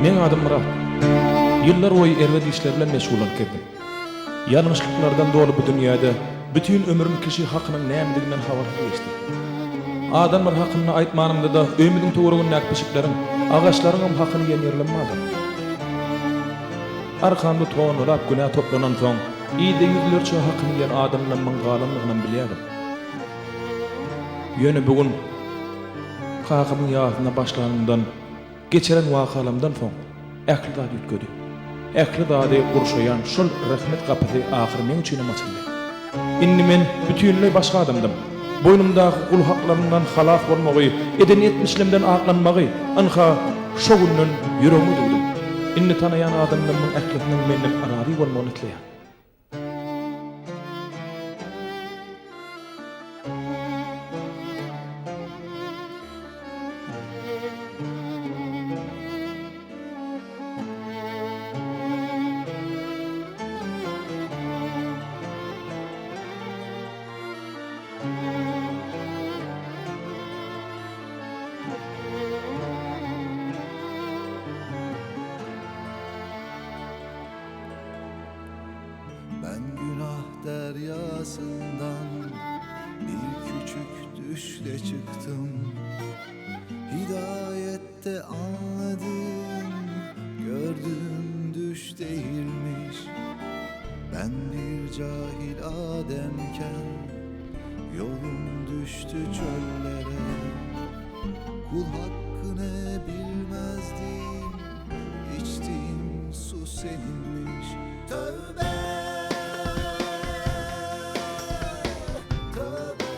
Meň adym Myrat. Ýyllar boýy erbet işler bilen meşgullanyp gezdim. Ýalňyşlyklardan doly bu dünýäde bütin ömrüm kişi hakynyň nämediginden habarsyz geçdi. Adamlar hakynda aýtmanymda-da öýümiziň töweregindäki pişikleriň, agaçlaryňam hakyny iýen ýerlerim bardyr. Arkamda tonnalap günä toplanansoň, yzda ýüzlerçe hakyny iýen adamlamyň galandygynam bilýärdim. Ýöne bu gün kakamyň ýasyna başlanymdan, geçiren wakalarymdan soň ähli zat üýtgedi. Ähli zady gurşaýan şol rehmet gapysy ahyry meň üçinem açyldy. Indi men bütinleý başga adamdym. Boýnumdaky gul haklarymdan halas bolmagy, eden etmişlemden aklanmagy, ynha, şo günden ýüregime düwdüm. Indi tanaýan adamlarymyň ählisiniň menden razy bolmagyny isleýän. Ben günah deryasından bir küçük düşle çıktım. Hidayette anladım, gördüğüm düş değilmiş. Ben bir cahil ademken yolum düştü çöllere. Kul hakkını bilmezdim, içtiğim su seninmiş. Tövbe! Tövbe!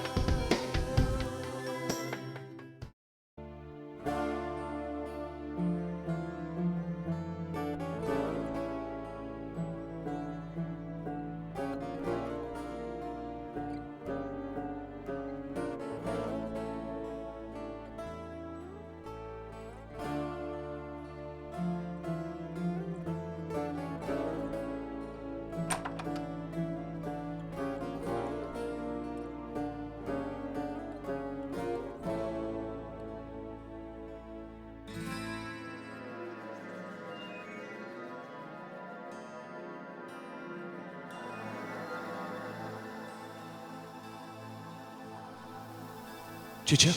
Çiçek.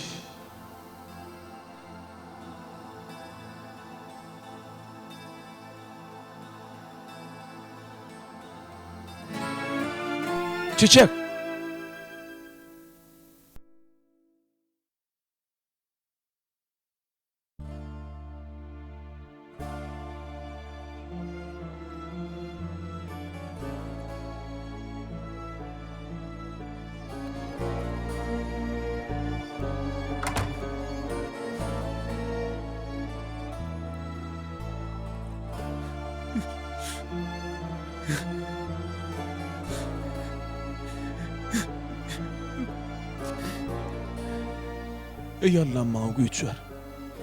Çiçek. Eý Allam maňa güýç ber.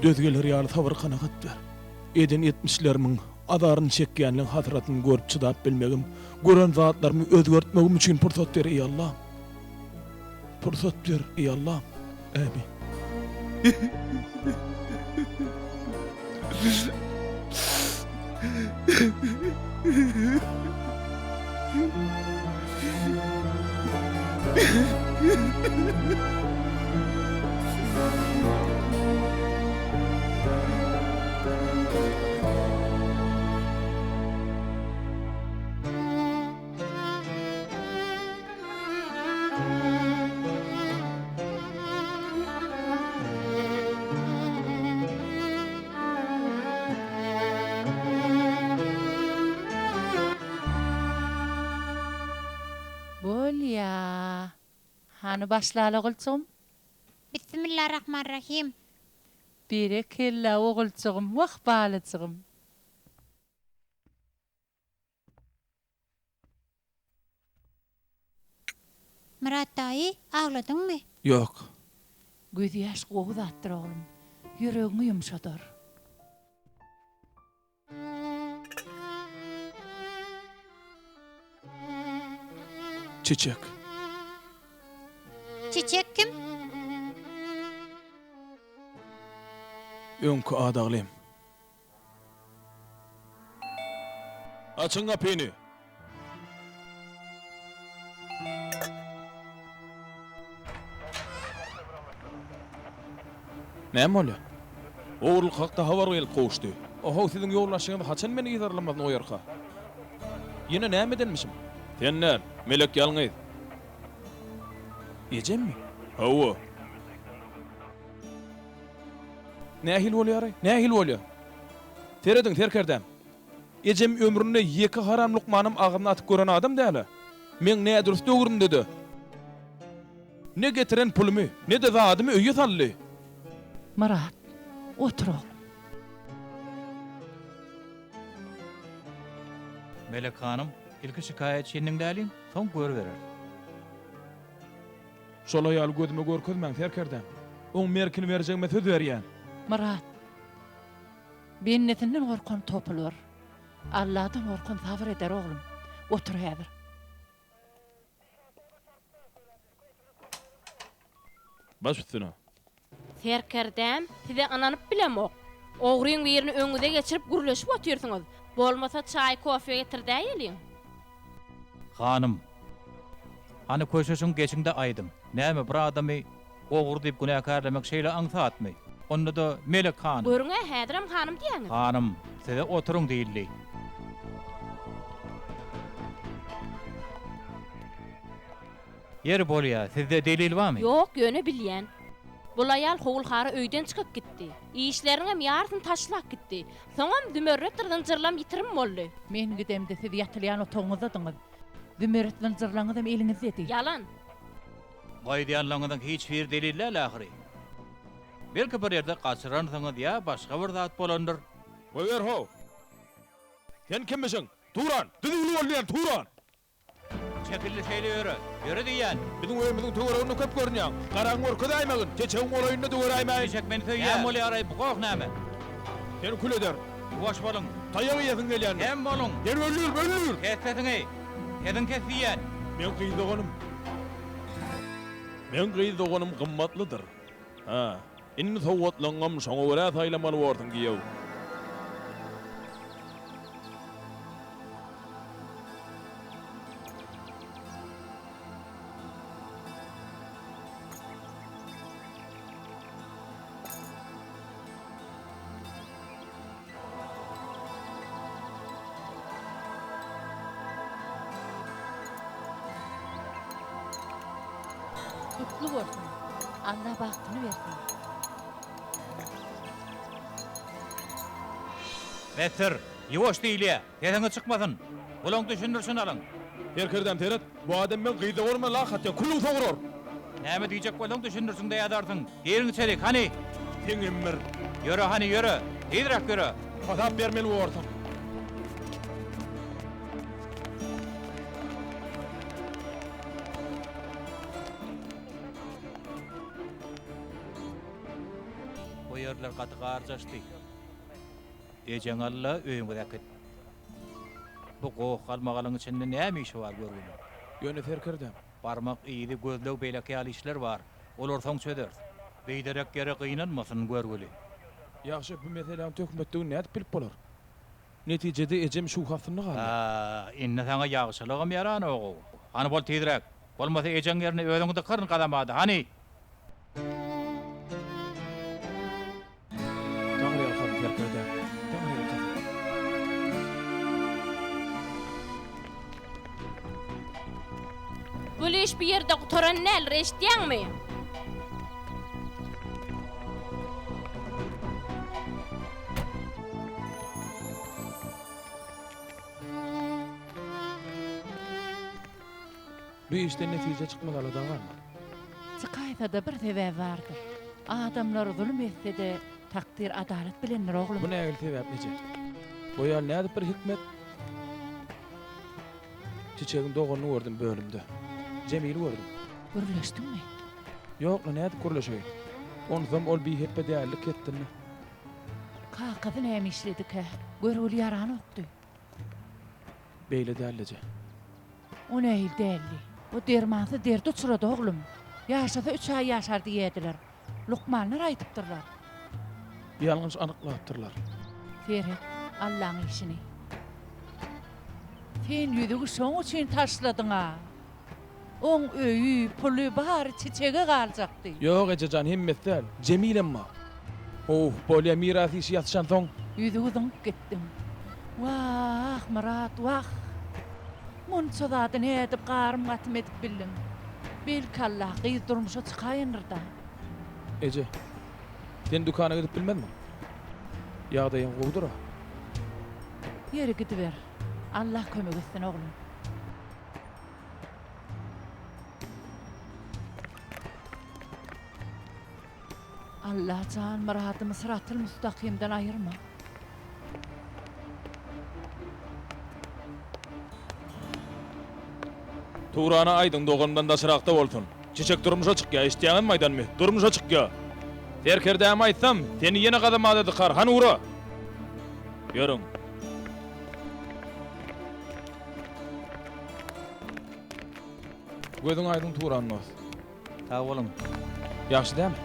Döz geler ýaly sabyr-kanagat ber. Eden etmişlerimiň azaryny çekýänleň hasratyny görüp çydap bilmegim, gören zatlarymy özgertmegim üçin pursat ber eý Allam. Pursat ber eý Allam. Ämin. Bolýa. Hany başlaly oguljygym. Bissimillarahmanrahim. Berekella oguljygym, wah balajygym. Myrat daýy, agladyňmy? Ýok. Gözýaş gowy zatdyr oglum. Ýüregiňi ýumşadar. Çiçek. Çiçek kim? Öňki adaglym. Açyň gapyny! Näme bolýar? Ogurlyk hakda habar gelip gowuşdy. Ohow, siziň ýolbaşçyňyz haçan meni yzarlamasyny goýarka? Ýene näme edenmişim? Sen däl, Melek ýalňyz. Ejemmi? Hawa. Nähili bolýar-aý? Nähili bolýar? Serediň, serkerdäm. Ejem ömründe ýeke haram lukmanam agzyna atyp gören adam däl-ä. Meň nädürs döwrümde-de ne getiren pulumy, ne-de zadymy öýe saldy. Myrat, otur oglum. Melek hanym, ilki şikaýatçyny diňläliň, soň görübereris. Şol aýaly gözüme görkezmäň, serkerdäm. Oň merkini berjegime söz berýän. Myrat, Bendesinden gorkan topular. Alladan gorkan sabyr eder oglum. Otur häzir. Baş üstüne. Serkerdäm, size ynanyp bilemok. Ogryň birini öňüňize geçirip gürleşip otyrsyňyz. Bolmasa çaý kofe getirdäýeliň. Hanym. Hany köşeşiň geçiňde aýdyň. Näme bir adamy ogry diýip günäkärlemek şeýle aňsatmy? Onda-da Melek hanym. Görüň-ä häzirem hanym diýýäňiz. Hanym, size oturyň diýildi. Ýeri bolýa, sizde delil barmy? Ýok, ýöne bilýän. Bul aýal howul-hara öýden çykyp gitdi. Işleriniňem ýarysyny taşlap gitdi. Soňam zümerretdir zynjyrlam ýitirim boldy. Men gidemde siz ýatylýan otagyňyzdadyňyz. Zümerret zynjyrlaňyzam eliňizdedi. Ýalan! Bu aýdýanlaryňyzyň hiç biri delil däl ahyry. Belki bir ýerde gaçyransyňyz ýa başga bir zat bolandyr. Goýber how! Sen kimmişiň? Turan! Düzüwli bol diýýän, Turan! Çekildi şeýle ýöre. Ýöre diýýän. Biziň öýümiziň töwereginde köp görünýäň. Garaňy görkezäýmegin, çeçegiň golaýynda döweräýmäýin. Eşek meni söýýär. Näme bolýar-aý, bu goh näme? Seni kül ederin. Ýuwaş boluň. Taýak iýesiň gelýändir. Sem boluň. Seni öldür, öldür! Kes sesiňi. Sesiňi kes diýýän. Meň gyz doganym. Meň gyz doganym gymmatlydyr. Hä, indi sowgatlaňňam şoňa görä saýlamaly borsuň, giýew. Gutly bolsun! Alla bagtyny bersin! Besdir! Ýuwaş diýilýä! Sesiňiz çykmasyn! Bulaň düşündirişini alyň! Serkerdäm seret, bu adam meň gyz doganyma lak atýa, külüň sowurar! Näme diýjek bolsaň düşündirişiňde ýazarsyň. Giriň içerik, hany! Seňem bir. Ýöre hany, ýöre! Tizräk ýöre! Hasap bermeli borsuň. Bu ýerler gaty garjaşdy. Ejeňi al-da, öýüňize äkit. Bu goh-galmagalyň içinde näme işi bar görgüliň? Ýöne serkerdäm. Barmak yzy, gözleg beýleki ýaly işler bar. Olary soň çözeris. Biderek ýere gynanmasyn görgüli. Ýagşy, bu meseläniň töhmetdigini nädip bilip bolar? Netijede ejem şübhe astynda galdy. Hä, indi saňa ýagşylygym ýaranok-ow. Hany bol tizräk. Bolmasa ejeň ýerine özüňi dykaryn gazamada. Hany! Taňryýalkasyn serkerde, taňryýalkasyn. Bul iş bu ýerde gutaran däldir, eşitýäňmi? Bu işden netije çykmaz alada galma. Çykaýsada bir sebäbi bardyr. Adamlar zulum etsede takdyr adalat bilendir oglum. Bu nägili sebäp eje? Bu ýaly nädip bir hikmet? Çiçegiň doganyny gördüm bölümde. Jemili gördüm. Gürleşdiňmi? Ýokla nädip gürleşeýin. Onsam ol bihepbe dälilik etdimi? Kakasy näme işledikä? Görgüli ýaranokdy. Beýle däldi eje. O nähili däldi? O dermansyz derde uçrady oglum. Ýaşasa üç aý ýaşar diýýärdiler. Lukmanlar aýdypdyrlar. Ýalňyş anyklapdyrlar. Seret, Allaň işini. Sen ýüzügi şoň üçin taşladyň-a. Oň öýi, puly bary Çiçege galjakdy. Ýok, eje jan, hemmesi däl. Jemilem bar. Owh, bolýa, miras işi ýatyşansoň. Ýüzügi zyňyp gitdiň. Wah, Myrat, wah! Munça zady nädip garym-gatym edip bildiň? Belki Allah, gyz durmuşa çykaýandyr-da. Eje, sen dükana gidip bilmezmiň? Ýagdaýyň gowudyr-a? Ýeri gidiber. Allah kömek etsin, oglum. Allah jan Myradymy syratyl müstakymdan aýyrma. Turana aýdyň doganymdan daşrakda bolsun. Çiçek durmuşa çykýa eşitýäňizmi aýdanymy? Durmuşa çykýa. Serkerdäme aýtsam, seni ýene gazamada dykar, hany ura! Ýörüň. Gözüň aýdyň Turan dost. Sag boluň. Ýagşy dälmi?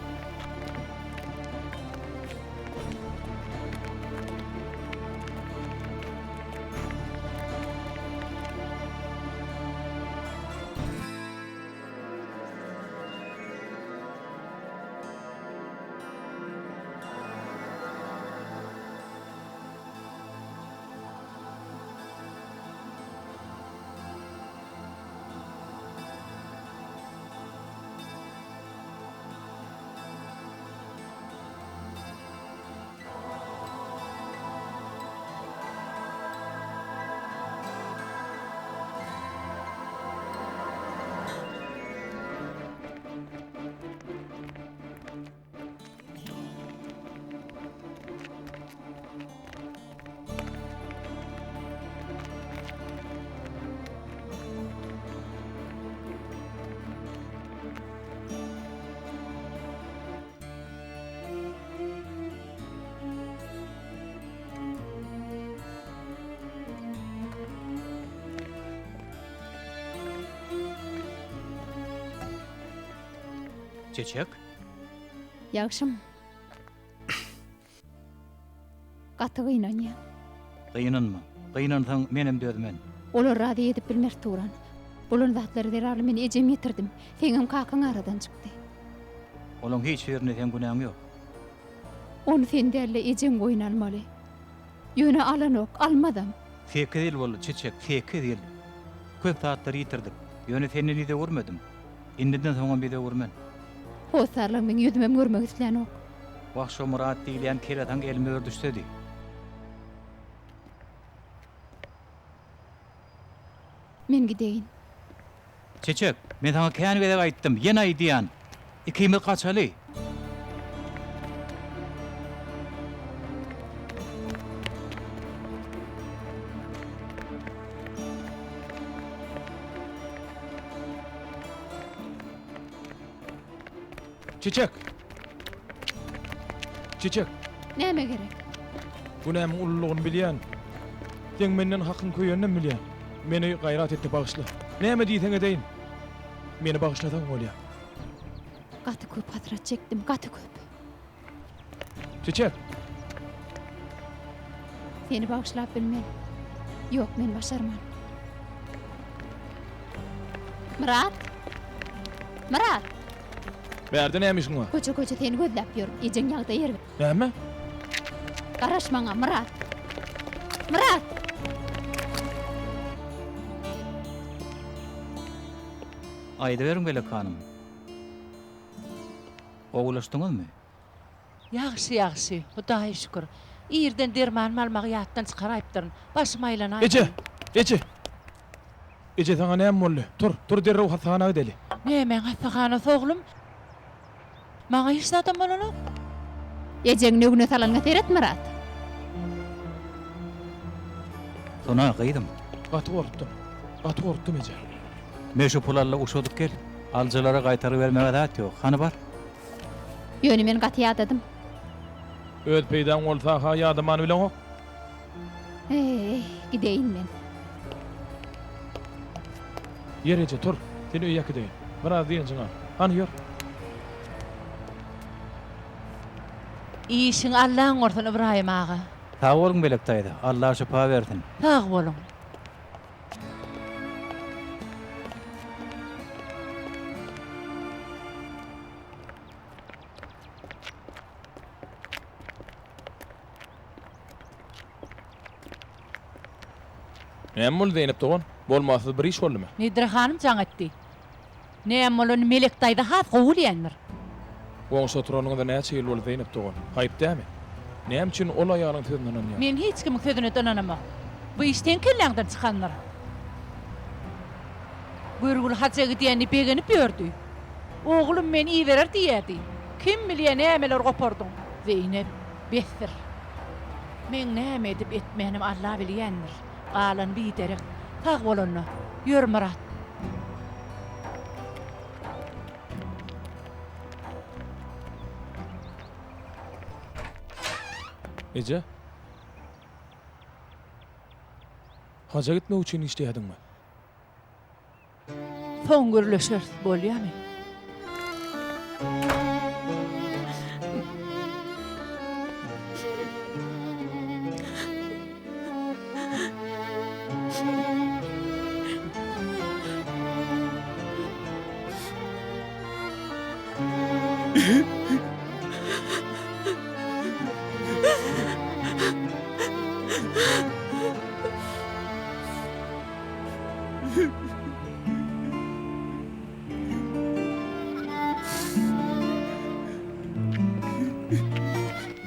Çeçek? Ýagşym. Gaty gynanýan. Gynanma. Gynansaň menem dözmen. Olary razy edip bilmeris Turan. Bolan zatlary zerarly men ejemi ýitirdim. Seňem kakaň aradan çykdy. Olaň hiç birinde seň günäň ýok. Ony sen däl-de ejeň boýun almaly. Ýöne alanok, almazam. Sekiz ýyl boldy Çiçek, sekiz ýyl. Köp zatlary ýitirdik. Ýöne senden ýüz öwürmedim. Indiden soňam ýüz öwürmen. Hossarlaň meň ýüzümem görmek islänok. Wah şo Myrat diýilýän kelesaň elime bir düşsedi. Men gideýin. Çeçek, men saňa kän gezek aýtdym, ýene aýdýan. Ikimiz gaçaly. Çiçek! Çiçek! Näme gerek? Günämiň ululygyny bilýän. Seň menden hakyň köýeninem bilýän. Meni gaýrat et-de bagyşla. Näme diýseň edeýin. Meni bagyşlasaň bolýar. Gaty köp hasrat çekdim, gaty köp. Çiçek! Seni bagyşlap bilmen. Ýok, men başarman. Myrat! Myrat! Bärde näme işiň bar? Köçe-köçe seni gözläp ýörün. Ejeň ýagdaýy erbet. Näme? Garaş maňa, Myrat! Myrat! Aýdyberiň Melek hanym. Gowulaşdyňyzmy? Ýagşy, ýagşy, Hudaýa şükür. Irden dermanymy almagy ýatdan çykaraýypdyryn. Başym aýlanaýdy. Eje! Eje! Eje saňa näme boldy? Tur, tur derrew hassahana gideli. Nämäň hassahanasy oglum? Maňa hiç zadam bolanok. Ejeň nögüne salanyňa seret Myrat. Sona, gyzym. Gaty gorkdum. Gaty gorkdum eje. Me şu pul al-da uşadyp gel. Alyjylara gaýtaryp bermäge zat ýok. Hany bar. Ýöne men gaty ýadadym. Öz peýdaň bolsa-ha ýadamany bileňok. Eý, gideýin men. Ýör eje, tur. Seni öýe äkideýin. Biraz dynjyň al. Hany ýör. Işiň Allaň bolsun, Ybraýym aga. Sag boluň Melek daýza. Allah şypa bersin. Sag boluň. Näme boldy Zeýnep dogan? Bolmasyz bir iş boldumy? Nedire hanym jaň etdi. Näme bolanyny Melek daýza has gowy bilýändir. Goňşy oturanyňyza näçe ýyl boldy Zeýnep dogan? Haýp dämi? Näme üçin ol aýalyň sözüne ynanýaň? Men hiç kimiň sözüne-de ynanamok. Bu iş seň kelläňden çykandyr. Görgüli haja gidýänini begenip ýördi. Oglum meni iberer diýýärdi. Kim bilýär nämeler gopardyň. Zeýnep, besdir. Meň näme edip etmänim Alla bilýändir. Galan biderek. Sag bol onda. Ýör Myrat. Eje. Haja gitmek üçin işleýädiňmi? Soň gürleşeris, bolýamy?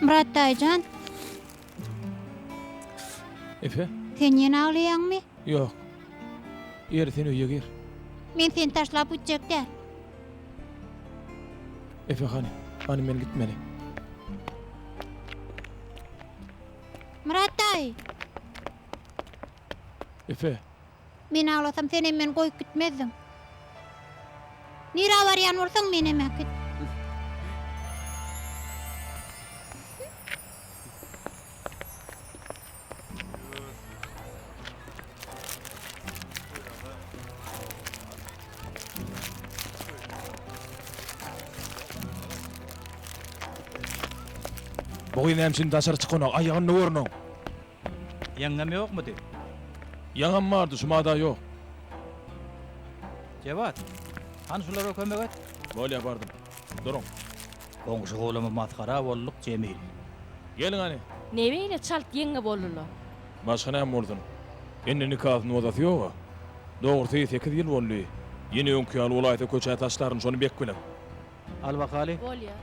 Myrat daýyjan. Efe. Sen ýene aglaýaňmy? Ýok. Ýeri sen öýe gir. Men seni taşlap gitjek däl. Efe hany, hany men gitmeli. Myrat daýy. Efe. Men aglasam senem meni goýup gitmezdiň. Nirä barýan bolsaň menem äkit. Bu gyz näme üçin daşary çykanok, aýagyny görünoň. Ýeňňem ýokmudy? Ýaňam bardy, şumada ýok. Jewat, hany şulara kömek et. Bolýa, bardym. Duruň. Goňşy-golama masgara bolduk, Jemil. Geliň hany. Ne beýle çalt ýeňňe boldular? Başga näme bolsun? Indi nikasyny bozasy ýog-a. Dogrusy, sekiz ýyl boldy. Ýene öňki ýaly bolaýsa köçä taşlaryn, şony bek biliň. Al bakaly. Bolýa.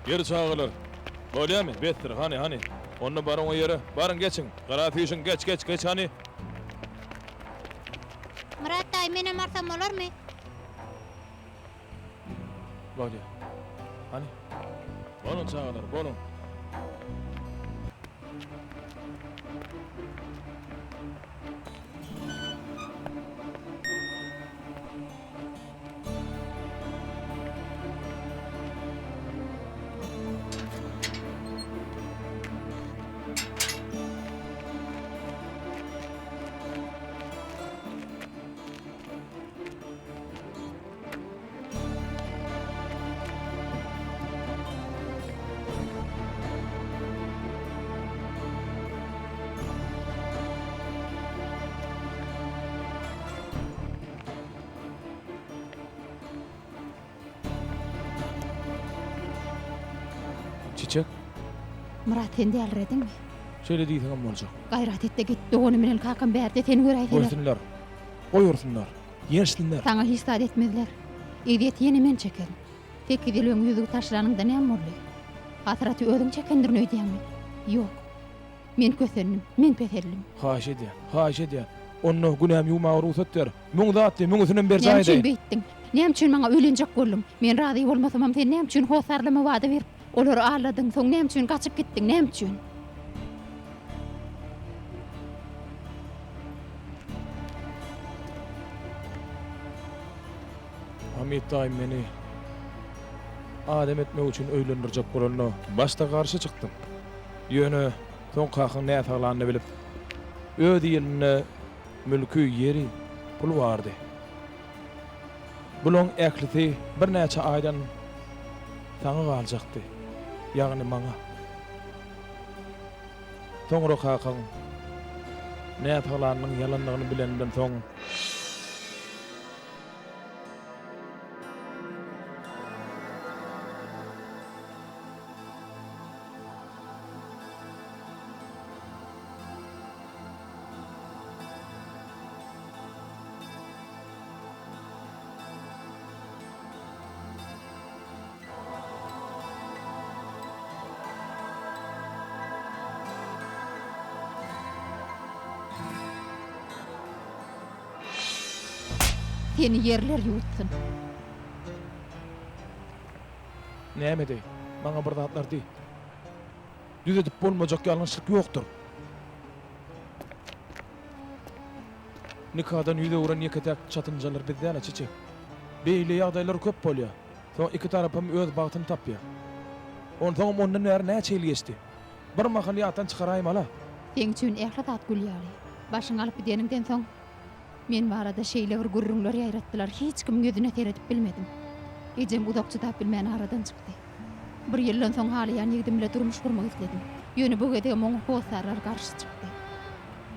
Ýeri çagalar. Bolýamy? Besdir, hany, hany. Onda baryň o ýere. Baryň, geçiň. Gara süýşüň, geç, geç, geç hany. Myrat daýy, menem barsam bolarmy? Bolýa. Hany. Boluň çagalar, boluň. Çiçek. Myrat sen dälirediňmi? Şeýle diýseňem boljak. Gaýrat et-de git, doganym bilen kakam bärde seni göräýseler. Görsünler. Goýursynlar. Ýençsinler. Saňa hiç zat etmezler. Ezýeti ýene men çekerin. Sekiz ýyl öň ýüzügi taşlanyňda näme boldy? Hasraty özüň çekendirin öýdýäňmi? Ýok. Men kösendim, men peseldim. Haýyş edýän, haýyş edýän. Onda günämi ýuwmaga rugsat ber. Müň zat diý, müňüsinem berjaý Näme üçin edeýin. beýtdiň? Näme üçin maňa öýlenjek bolduň? Men razy bolmasamam sen näme üçin hossarlyma wada berip, olary aldadyň, soň näme üçin gaçyp gitdiň, näme üçin? Hamit daýym meni adam etmek üçin öýlendirjek bolanda başda garşy çykdym. Ýöne soň kakaň näsaglanyny bilip, öz ilinde mülki, ýeri, puly bardy. Bulaň ählisi birnäçe aýdan saňa galjakdy, ýagny maňa. Soňra kakaň näsaglanynyň ýalandygyny bilenimden soň, Seni ýerler ýuwutsyn. Näme edeýin? Maňa bir zatlar diý. Düzedip bolmajak ýalňyşlyk ýokdur. Nikadan ýüz öwren ýeke-täk çatynjalar biz däl-ä, Çiçek. Beýle ýagdaýlar köp bolýar. Soň iki tarapam öz bagtyny tapýar. Onsoňam ondan bäri näçe ýyl geçdi. Bir mahal ýatdan çykaraýmaly-a. Seň üçin ähli zat gül ýaly. Başyňy alyp gideniňden soň, men barada şeýle bir gürrüňler ýaýratdylar, hiç kimiň ýüzüne seredip bilmedim. Ejem uzak çydap bilmän aradan çykdy. Bir ýyldan soň halaýan ýigidim bile durmuş gurmak isledim. Ýöne bu gezegem oňa hossarlar garşy çykdy.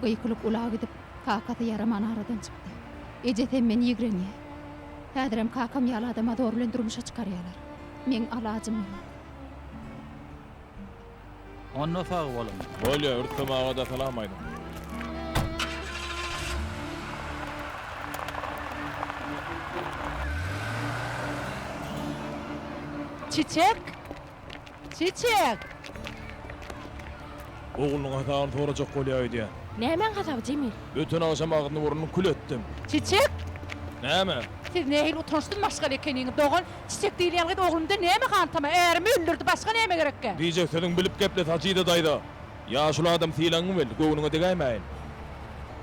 Gykylyk ula gidip, kakasy ýaraman aradan çykdy. Ejesem meni ýigrenýär. Häzirem kakam ýaly adama zor bilen durmuşa çykarýarlar. Meň alajym ýok. Onda sag boluň. Bolýa, Rüstem aga-da salam aýdyň. Çiçek! Çiçek! Oglunyň hasabyny sorajak bolýa öýdýän. Nämäň hasaby, Jemil? Öten agşam agzyny-burnuny kül etdim. Çiçek! Näme? Siz nähili utançsyz maşgala ekeniňiz, dogan? Çiçek diýilýän gyz oglumdan näme hantama? Ärimi öldürdi, başga näme gerekkä? Diýjek sözüňi bilip geple, Sajida daýza. Ýaşuly adam sylagyňy bil, göwnüňe degäýmäýin.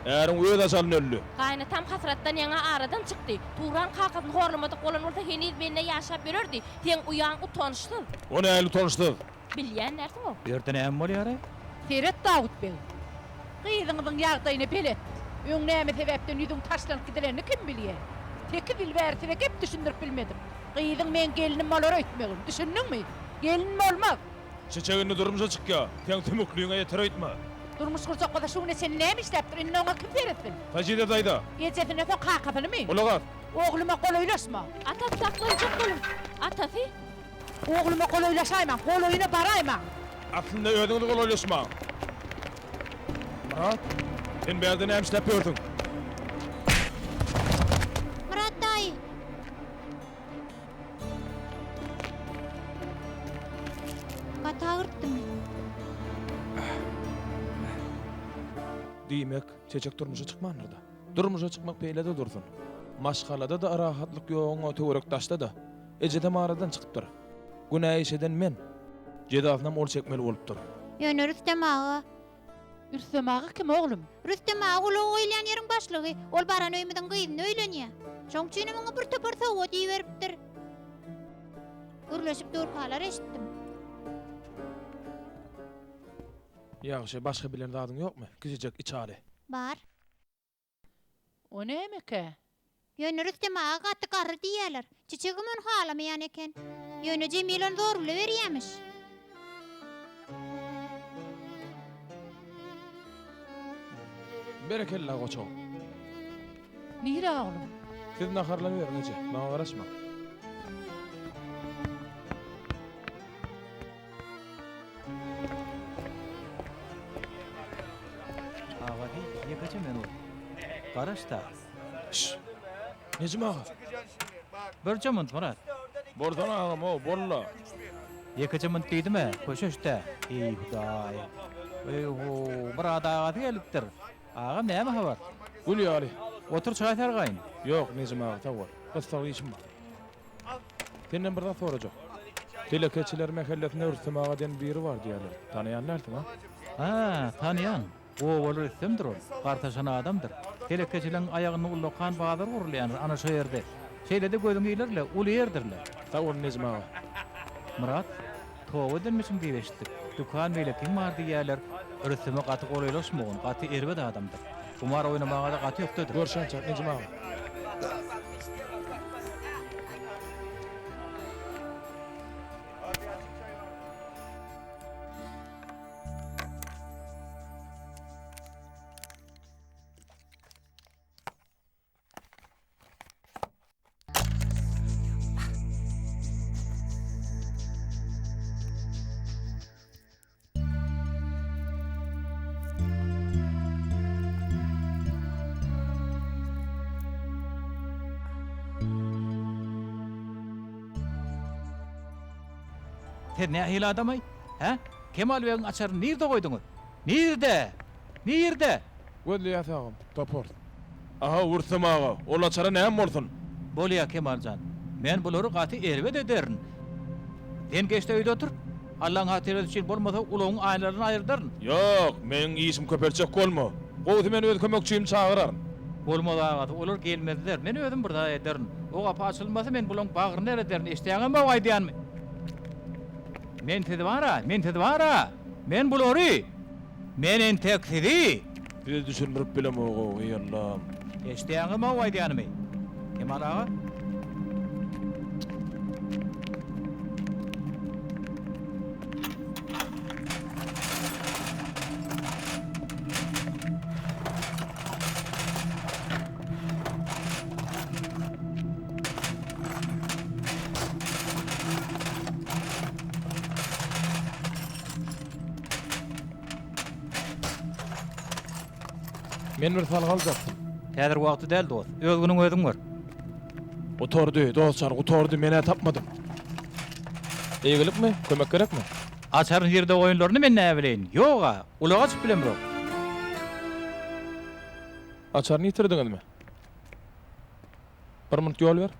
Äriň öz ajalyna öldi. Gaýynatam hasratdan ýaňa aradan çykdy. Turan kakasyny horlamadyk bolan bolsa heniz mende ýaşap ýörerdi. Seň uýaň utançsyz. O nähili utançsyz? Bilýän dälsiň-ow. Bu ýerde näme bolýar-aý? Seret Dawut beg. Gyzyňyzyň ýagdaýyna belet. Öň näme sebäpden ýüzüň taşlanyp gidilenini kim bilýä. Sekiz ýyl bäri size gep düşündirip bilmedim. Gyzyň meň gelnim bolar öýtmegin. Düşündiňmi? Gelin bolmaz. Çiçek indi durmuşa çykýa. Seň sümükligiňe ýeter öýtme. Durmuş gurjak bolsa şu güne çenli näme işläpdir? Indi oňa kim seretsin? Sajide daýza. Ejesinden soň kakasynymy? Gulak as. Ogluma golaýlaşma. Atasy saklanjak boluň. Atasy. Ogluma golaýlaşaýmaň, golaýyna baraýmaň. Aslynda özüňiz golaýlaşmaň. Myrat, sen bärde näme işläp ýörsüň? Myrat daýy. Gaty agyrtdymy? Diýmek, Çeçek durmuşa çykmandyr-da. Durmuşa çykmak beýle-de dursun. Maşgalada-da rahatlyk ýoguň-a töwerek-daşda-da. Ejesem aradan çykypdyr. Günä iş eden men. Jezasynam ol çekmeli bolupdyr. Ýöne Rüstem aga. Rüstem aga kim oglum? Rüstem aga ulag goýulýan ýeriň başlygy. Ol baran öýümiziň gyzyna öýlenýär. Şoň üçinem oňa bir topar sowgat iberipdir. Gürleşip durkalar eşitdim. Ýagşy, başga bilen zadyň ýokmy? Kiçijek içaly. Bar. O nämekä? Ýöne Rüstem aga gaty garry diýýäler. Çiçegem ony halamaýan eken. Ýöne Jemil ony zorla berýämiş. Berekella goçak. Nirä oglum? Siz naharlanyberiň eje, maňa garaşmaň. Agasy, ýekeje minut. Garaş-da. Şşş! Nejim aga! Birje munt, Myrat. Bolsana agam-ow, bol-la. Ýekeje munt diýdim-ä, köşeş-dä. Eý, Hudaý. Eý-ho, Myrat agasy gelipdir. Agam, näme habar? Gül ýaly. Otur, çaý sargaýyn. Ýok, Nejim aga, sag bol. Gyssagly işim bar. Senden bir zat sorajak. Telekeçiler mähellesinde Rüstem aga diýen biri bar diýýärler. Tanaýan dälsiň, a? Hä, tanaýan. Obaly Rüstemdir ol. Gartaşan adamdyr. Telekeçileriň aýagynda ullakan bazar gurulýandyr, ana şo ýerde. Şeýle-de gözüň iler-le, uly ýerdir-le. Sag bol, Nejim aga. Myrat, toba edenmişiň diýip eşitdik. Dükan beýlekiň bar diýýärler. Rüsteme gaty golaýlaşmagyn, gaty erbet adamdyr. Humar oýnamaga-da gaty ökdedir. Görşençäk, Nejim aga. Siz nähili adamaý? Hä? Kemal begiň açaryny nirde goýduňyz? Nirde? Nirde? Gözleýäs agam, taparys. Aha, Rüstem aga, ol açara näme bolsun? Bolýa, Kemal jan. Men bulary gaty erbet ederin. Sen geç-de öýde otur. Allaň hatyrasy üçin bolmasa ulagyň aýnalaryny aýyrdaryn. Ýok, meniň işimi köpeltjek bolma. Gowusy men öz kömekçimi çagyraryn. Bolmaz agasy, olar gelmezler. Men özüm bir zat ederin. O gapy açylmasa men bulaň bagryny erederin, eşidýäňizmi aýdýanymy? Men sizi bar-a, men sizi bar-a! Men bulary! Men entek sizi! Size düşündirip bilemog-ow, eý Allam! Eşidýäňizmi-ow aýdýanymy? Kemal aga? Men bir salgy aljakdym. Häzir wagty däl, dost. Öz günüňi özüň gör. Gutardy, dost jan, gutardy. Men-ä tapmadym. Eýgilikmi? Kömek gerekmi? Açar nirde goýunlaryny men näbileýin. Ýog-a, ulag açyp bilemzok. Açaryny ýitirdiňizmi? Bir minut ýol ber.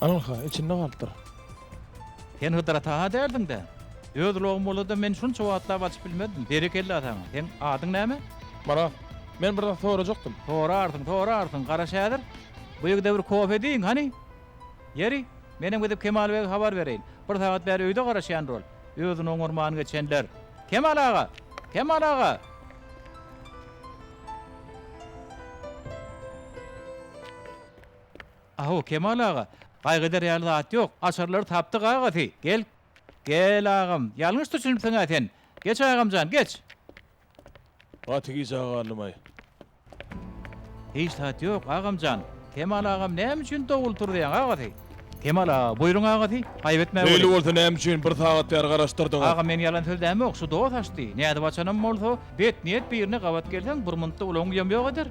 Anha, içinde galypdyr. Sen Hydyr ata-ha däldiň-dä? Öz ulagym bolsa-da men şunça wagtlap açyp bilmezdim. Berekella saňa. Seň adyň näme? Myrat. Men bir zat sorajakdym. Sorarsyň, sorarsyň. Garaş häzir. Bu ýigide bir kofe diýiň, hany. Ýeri, menem gidip Kemal bege habar bereýin. Bir sagat bäri öýde garaşýandyr ol. Özüni oňarman geçenler. Kemal aga! Kemal aga! Aw, Kemal aga, gaýgy eder ýaly zat ýok. Açarlary tapdyk agasy. Gel. Gel, agam. Ýalňyş düşünipsiň-ä sen. Geç, agam jan, geç. Gaty gijä galdym-aý. Hiç zat ýok, agam jan. Kemal agam näme üçin dowul turzaýaň, agasy? Kemal aga, buýruň agasy, aýyp etmä Beýle welin. bolsa näme üçin bir sagat bäri garaşdyrdyňyz? Agam men ýalan sözlämok, şu dost açdy. Nädip açanam bolsa, bet niýet birine gabat gelseň, bir muntda ulagyň ýom ýok eder.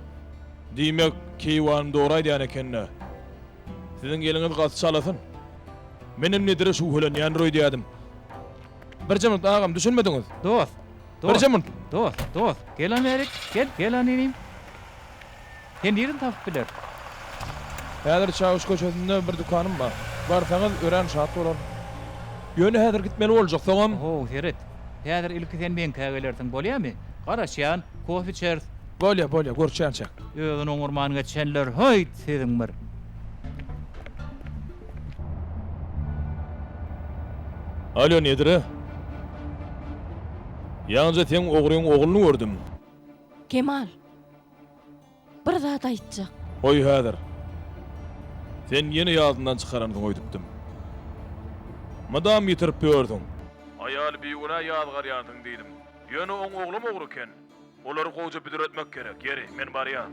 Diýmek, keýwanym dogry aýdýan eken-dä. Siziň eliňiz gaty çalasyn. Menem Nedire şübhelenýändir öýdýädim. Birje minut, agam, düşünmediňiz. Dost, dost. Birje minut. Dost, dost, gel Amerik, gel, gel an inim. Sen nirden tapyp bileris? Häzir Çawuş köçesinde bir dükanym bar. Barsaňyz, örän şat bolaryn. Ýöne häzir gitmeli boljak, soňam. How, seret. Häzir ilki sen meňkä gelersiň, bolýamy? Garaşýan, kofe içeris. Bolýa, bolýa, görüşýänçäk. Özüni oňarman geçenler, höýt, siziň bir. Alýo, Nedire. Ýaňyja seň ogryň ogluny gördüm. Kemal, bir zat aýtjak. Goý häzir. Sen ýene ýadyndan çykaransyň öýdüpdim. Mydam ýitirip ýörsüň. Aýaly bigünä ýazgarýansyň diýdim. Ýöne oň oglam ogry eken. Olary gowja büdretmek gerek. Ýeri, men barýan.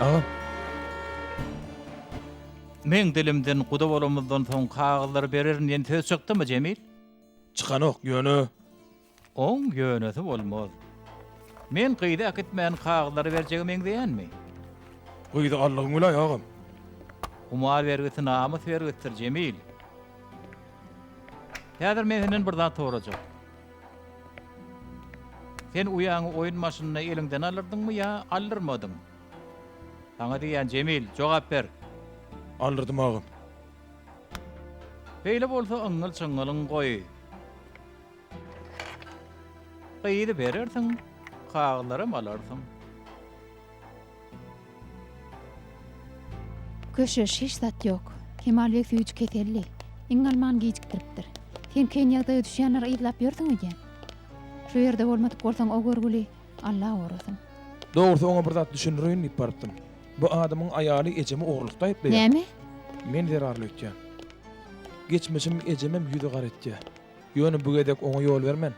Agam. Meň dilimden guda bolamyzdan soň kagyzlary bererin diýen söz çykdymy, Jemil? Çykanok, ýöne. Oň ýönesi bolmaz. Men gyzy äkitmän kagyzlary berjege meňzeýänmi? Gyzy aldygyň bilaý, agam. Humar bergisi namys bergisidir, Jemil. Häzir men senden bir zat sorajak. Sen uýaňy oýun maşynda eliňden alyrdyňmy ýa aldyrmadyň? Saňa diýýän, Jemil, jogap ber. Aldyrdym, agam. Beýle bolsa yňňyl-çyňňylyň goý. Gyzy berersiň, kagyzlaram alarsyň. Köşeş, hiç zat ýok. Kemal beg süýji keselli. Iň alman gijikdiripdir. Sen kyn ýagdaýa düşýänleri yzlap ýörsüň öýdýän. Şu ýerde bolmadyk bolsaň o görgüli Alla gorasyn. Dogrusy oňa bir zat düşündireýin diýip barypdym. Bu adamyň aýaly ejemi ogurlykda aýyplaýar. Näme? Men zerarly öýtýän. Geçmişim ejemem ýüzi gara etýär. Ýöne bu gezek oňa ýol bermen.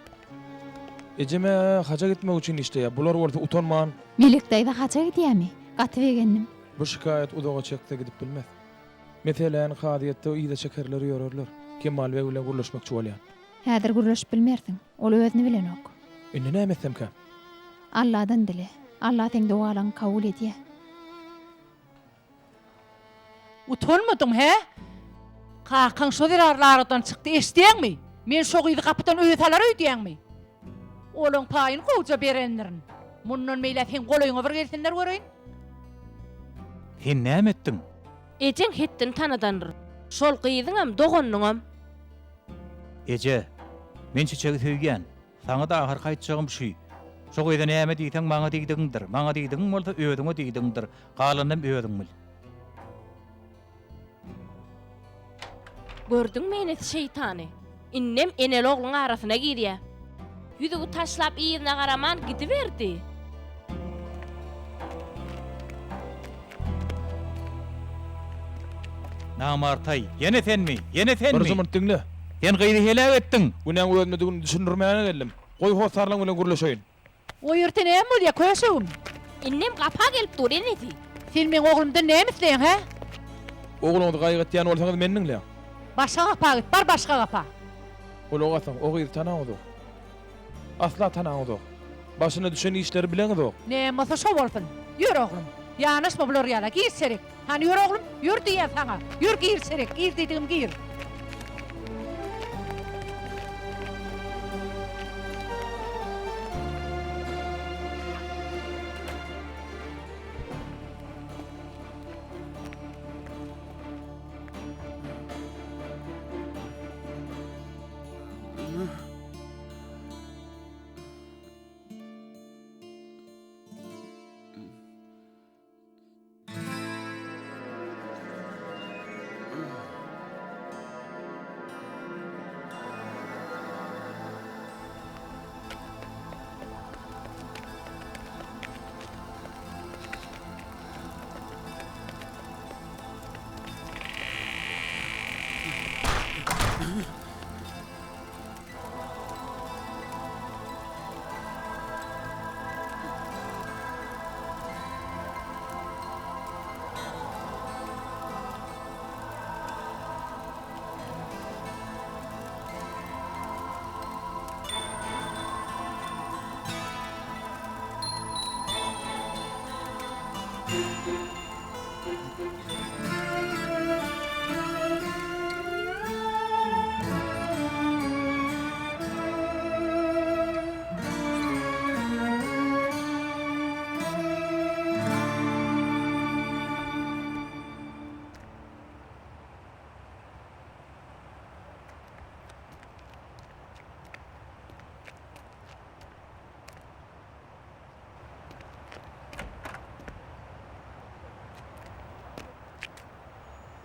Ejem-ä haja gitmek üçin işleýär, bular bolsa utanman. Melek daýza haja gidýämi? Gaty begendim. Bu şikaýat uzaga çekse gidip bilmez. Meseläni kazyýetde yza çekerler ýörerler. Kemal beg bilen gürleşmekçi bolýan. Häzir gürleşip bilmersiň. Ol özüni bilenok. Indi näme etsemkäm? Alladan dile. Alla seň dogalaňy kabul edýär. Utanmadyň, hä? Kakaň şo zerarly aradan çykdy, eşidýäňmi? Men şo gyzy gapydan öýe salar öýdýäňmi? Olaň paýyny gowja berendirin. Mundan beýläk seň golaýyňa bir gelsinler göreýin. Sen näme etdiň? Ejeň hetdini tanadandyr. Şol gyzyňam, doganynyňam. Eje, men Çiçegi söýýän. Saňa-da ahyrky aýtjagym şü. Şo gyza näme diýseň maňa diýdigiňdir, maňa diýdigiň bolsa özüňe diýdigiňdir, galanynam özüň bil. Gördüňmi enesi şeýtany? Indem eneli-ogluň arasyna girýä. Ýüzügi taşlap yzyna garaman gidiberdi. Namartaý, ýene senmi? Ýene senmi? Bir jymyrt diňle. Sen gyzy heläk etdiň! Günäň özümdedigini düşündirmäne geldim. Goý hossarlaň bilen gürleşeýin. O ýerde näme bolýa, köşegim? Indem gapa gelip dur enesi. Sen meň oglumdan näme isleýäň, hä? Ogluňyzy gaýgy etýän bolsaňyz meni diňläň. Başga gapa git, bar başga gapa. Gulak asyň, o gyzy tanaňyzok. Asla tanaňyzok. Başyna düşen işleri bileňizok. Näme bolsa şo bolsun. Ýör oglum. Ýanaşma bular ýala. Gir içerik. Hany ýör oglum. Ýör diýýän saňa. Ýör gir içerik. Gir diýdigim gir.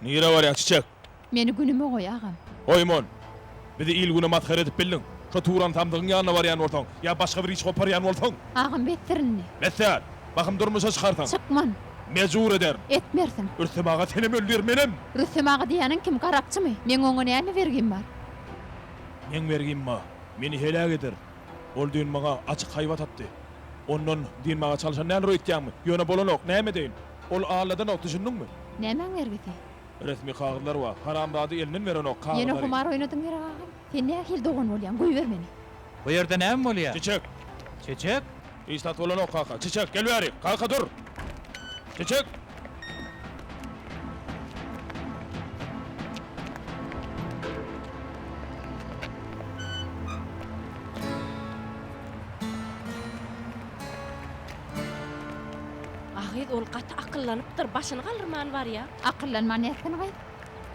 Nirä barýaň, Çiçek? Meni günüme goý, agam. Goýman. Bizi il-güne masgara edip bildiň. Şo Turan samsygyň ýanyna barýan bolsaň, ýa başga bir iş goparýan bolsaň. Agam, besdir indi. Bes däl. Bahym durmuşa çykarsaň. Çykman. Mejbur ederin. Etmersiň. Rüstem aga senem öldür, menem. Rüstem aga diýýäniň kim, garakçymy? Meň oňa näme bergim bar? Meň bergim bar. Meni heläk eder. Ol düýn maňa açyk haýbat atdy. Ondan dynmaga çalşan däldir öýtýäňmi? Ýöne bolanok, näme edeýin? Ol alladanok, düşündiňmi? Nämäň bergisi? Resmi kagyzlar bar. Haramzada elinden berenok kagyzlary. Ýene humar oýnadyň gerek agam. Sen nähili dogan bolýaň, goýber meni. Bu ýerde näme bolýar? Çiçek! Çiçek! Hiç zat bolanok kaka. Çiçek, gel bäri! Kaka dur! Çiçek! A gyz ol gaty akyllanypdyr, başyny galdyrman barýa. Akyllanman nätsin gyz?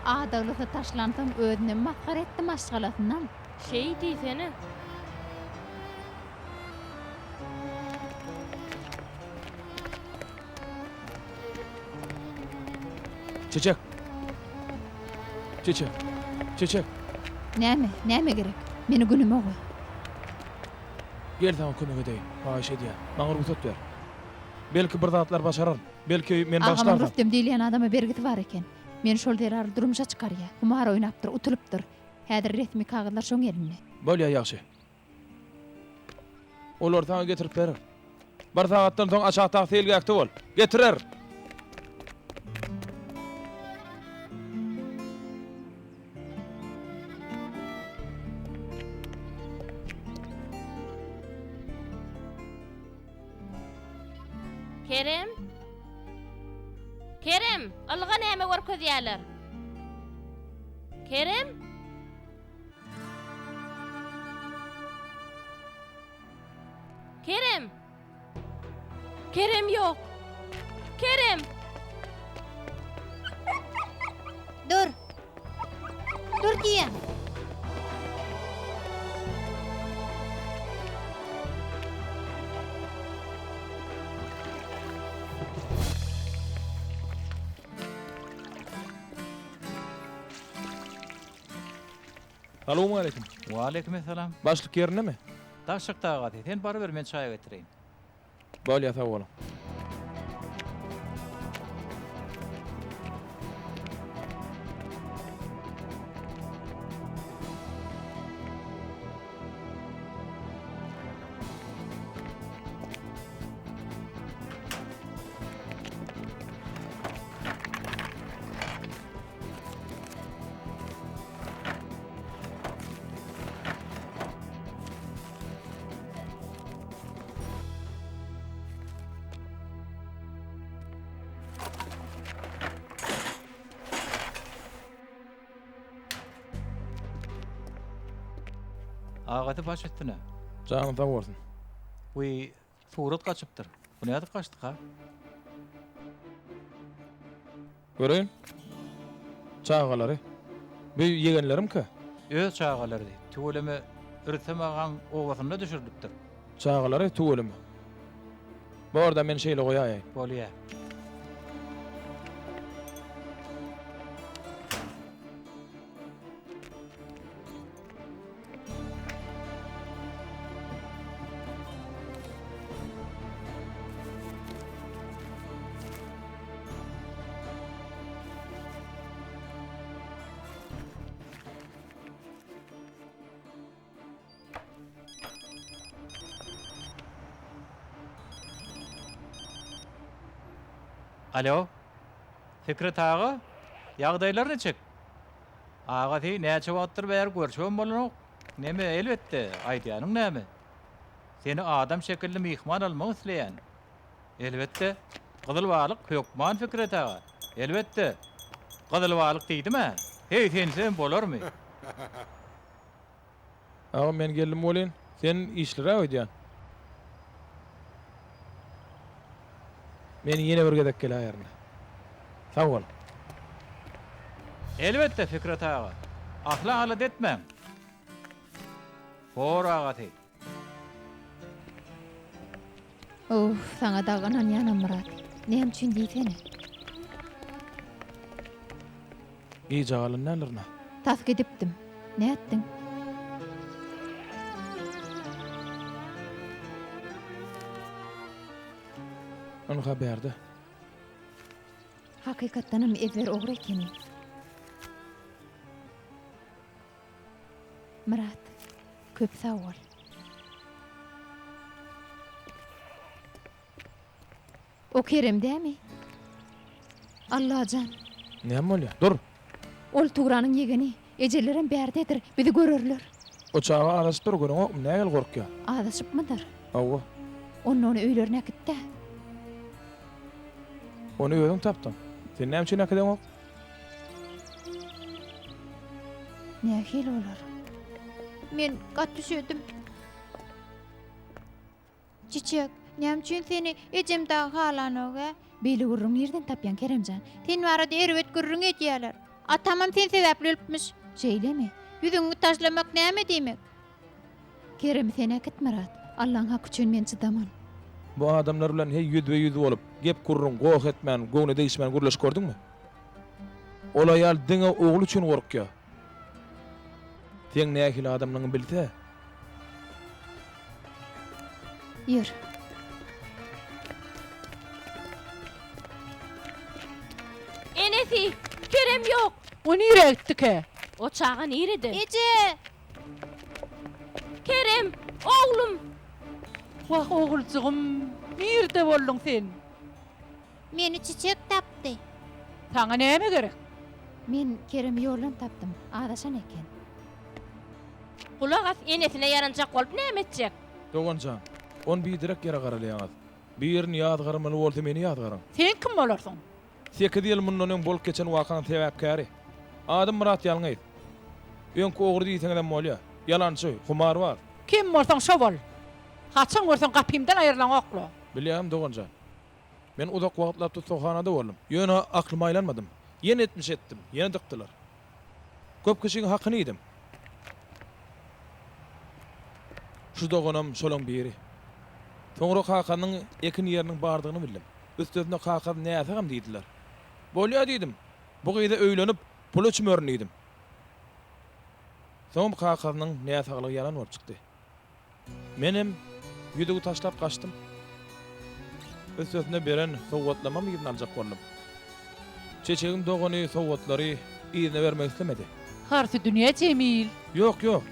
Adaglysy taşlansoň özünem masgara etdi maşgalasynam. Şeý diýsene. Çiçek! Çiçek! Çiçek! Näme? Näme gerek? Meni günüme goý. Gel saňa kömek edeýin. Haýyş edýän. Maňa rugsat ber. Belki bir zatlar başararyn. Belki meni Agamyň bagyşlarsyň. Rüstem diýilýän adama bergisi bar eken. Meni şol zerarly durmuşa çykarýa. Humar oýnapdyr, utulypdyr. Häzir resmi kagyzlar şoň elinde. Bolýa ýagşy. Olary saňa getirip berer. Bir sagatdan soň aşakdaky seýilgähde bol. Getirer! Kerem? Kerem, ylga näme görkezýärler? Kerem? Kerem! Kerem ýok. Kerem! Dur. Dur diýýän. Salowmaleýkim. Waleýkimessalam. Başlyk ýerindemi? Daş çykdy agasy. Sen baryber men çaý getireýin. Bolýa sag boluň. Agasy baş üstüne. Janyň sag bolsun. Wiý, surat gaçypdyr. Bu nädip gaçdyka? Göreýin. Çagalary. Bu ýegenlerimkä? Öz çagalary. Tüweleme Rüstem agaň obasynda düşürilipdir. Çagalary tüweleme. Borda men şeýle goýaýaýyn. Bolýa. Alo. Fikret aga, ýagdaýlar niçik? Agasy näçe wagtdyr bäri görşübem bolanok. Neme, elbetde, aýdýanyň näme? Seni adam şekilli myhman almak isleýän. Elbetde, gyzyl balyk hökman Fikret aga. Elbetde. Gyzyl balyk diýdim-ä. Heý, sensizem bolarmy? Agam men geldim welin, sen işliräk öýdýän. Men ýene bir gezek geläýerin. Sag bol. Elbetde, Fikret aga. Asla alada etmäň. Bor agasy. Owf, saňa dagy ynanýanam Myrat. Näme üçin diýsene. Gijä galan däldirin-ä. Tas gidipdim. Nätdiň? Ynha bärde. Hakykatdanam ezber ogry ekeni. Myrat, köp sag bol. O Kerem dämi? Allajan. Näme bolýar? Dur! Ol Tugranyň ýegeni. Ejelerem bärdedir. Bizi görerler. O çaga azaşypdyr, göreňokmy, nägel gorkýar? Azaşypmydyr? Hawa. Onda ony öýlerine äkit-dä. Ony özüň tapdyň. Sen näme üçin äkideňok? Nähili bolar? Men gaty üşedim. Çiçek, näme üçin seni ejem dagy halanok-ä? Beýle gürrüň nirden tapýaň, Keremjan? Sen barada erbet gürrüň edýäler. Atamam sen sebäpli ölüpmiş. Şeýlemi? Ýüzüňi taşlamak näme diýmek? Keremi sen äkit, Myrat. Allaň haky üçin men çydaman. Bu adamlar bilen heý ýüzbe-ýüz bolup, gep-gürrüň, goh etmän, göwne degişmän gürleşip gördüňmi? Ol aýal diňe ogly üçin gorkýar. Seň nähili adamlygyňy bilse. Ýör. Enesi, Kerem ýok. O nirä gitdikä? O çaga nirede? Eje! Kerem, oglum! Wah, oguljygym, nirde bolduň sen? Meni Çiçek tapdy. Saňa näme gerek? Men Keremi ýoldan tapdym. Azaşan eken. Gulak as, enesine ýaranjak bolup näme etjek? Dogan jan, ony biderek ýere garalaýaňyz. Birini ýazgarmaly bolsa meni ýazgaryň. Sen kim bolarsyň? Sekiz ýyl mundan öň bolup geçen wakanyň sebäpkäri. Adym Myrat Ýalňyz. Öňki ogry diýseňizem bolýa. Ýalançy, humarbaz. Kim bolsaň şo bol. Haçan görseň gapymdan aýrylaňokla. Bilýäňmi dogan jan. Men uzak wagtlap tussaghanada boldum. Ýöne aklyma aýlanmadym. Ýene etmiş etdim, ýene dykdylar. Köp kişiň hakyny iýdim. Şu doganam şolaň biri. Soňra kakanyň ekin ýeriniň bardygyny bildim. Üstesine kakasy näsagam diýdiler. Bolýa diýdim. Bu gyza öýlenip, pula çümerin diýdim. Soňam kakasynyň näsaglygy ýalan bolup çykdy. Menem ýüzügi taşlap gaçdym. Üstesine beren sowgatlamam yzyna aljak boldum. Çeçegiň dogany sowgatlary yzyna bermek islemedi. Harsy dünýä Jemil. Ýok, ýok.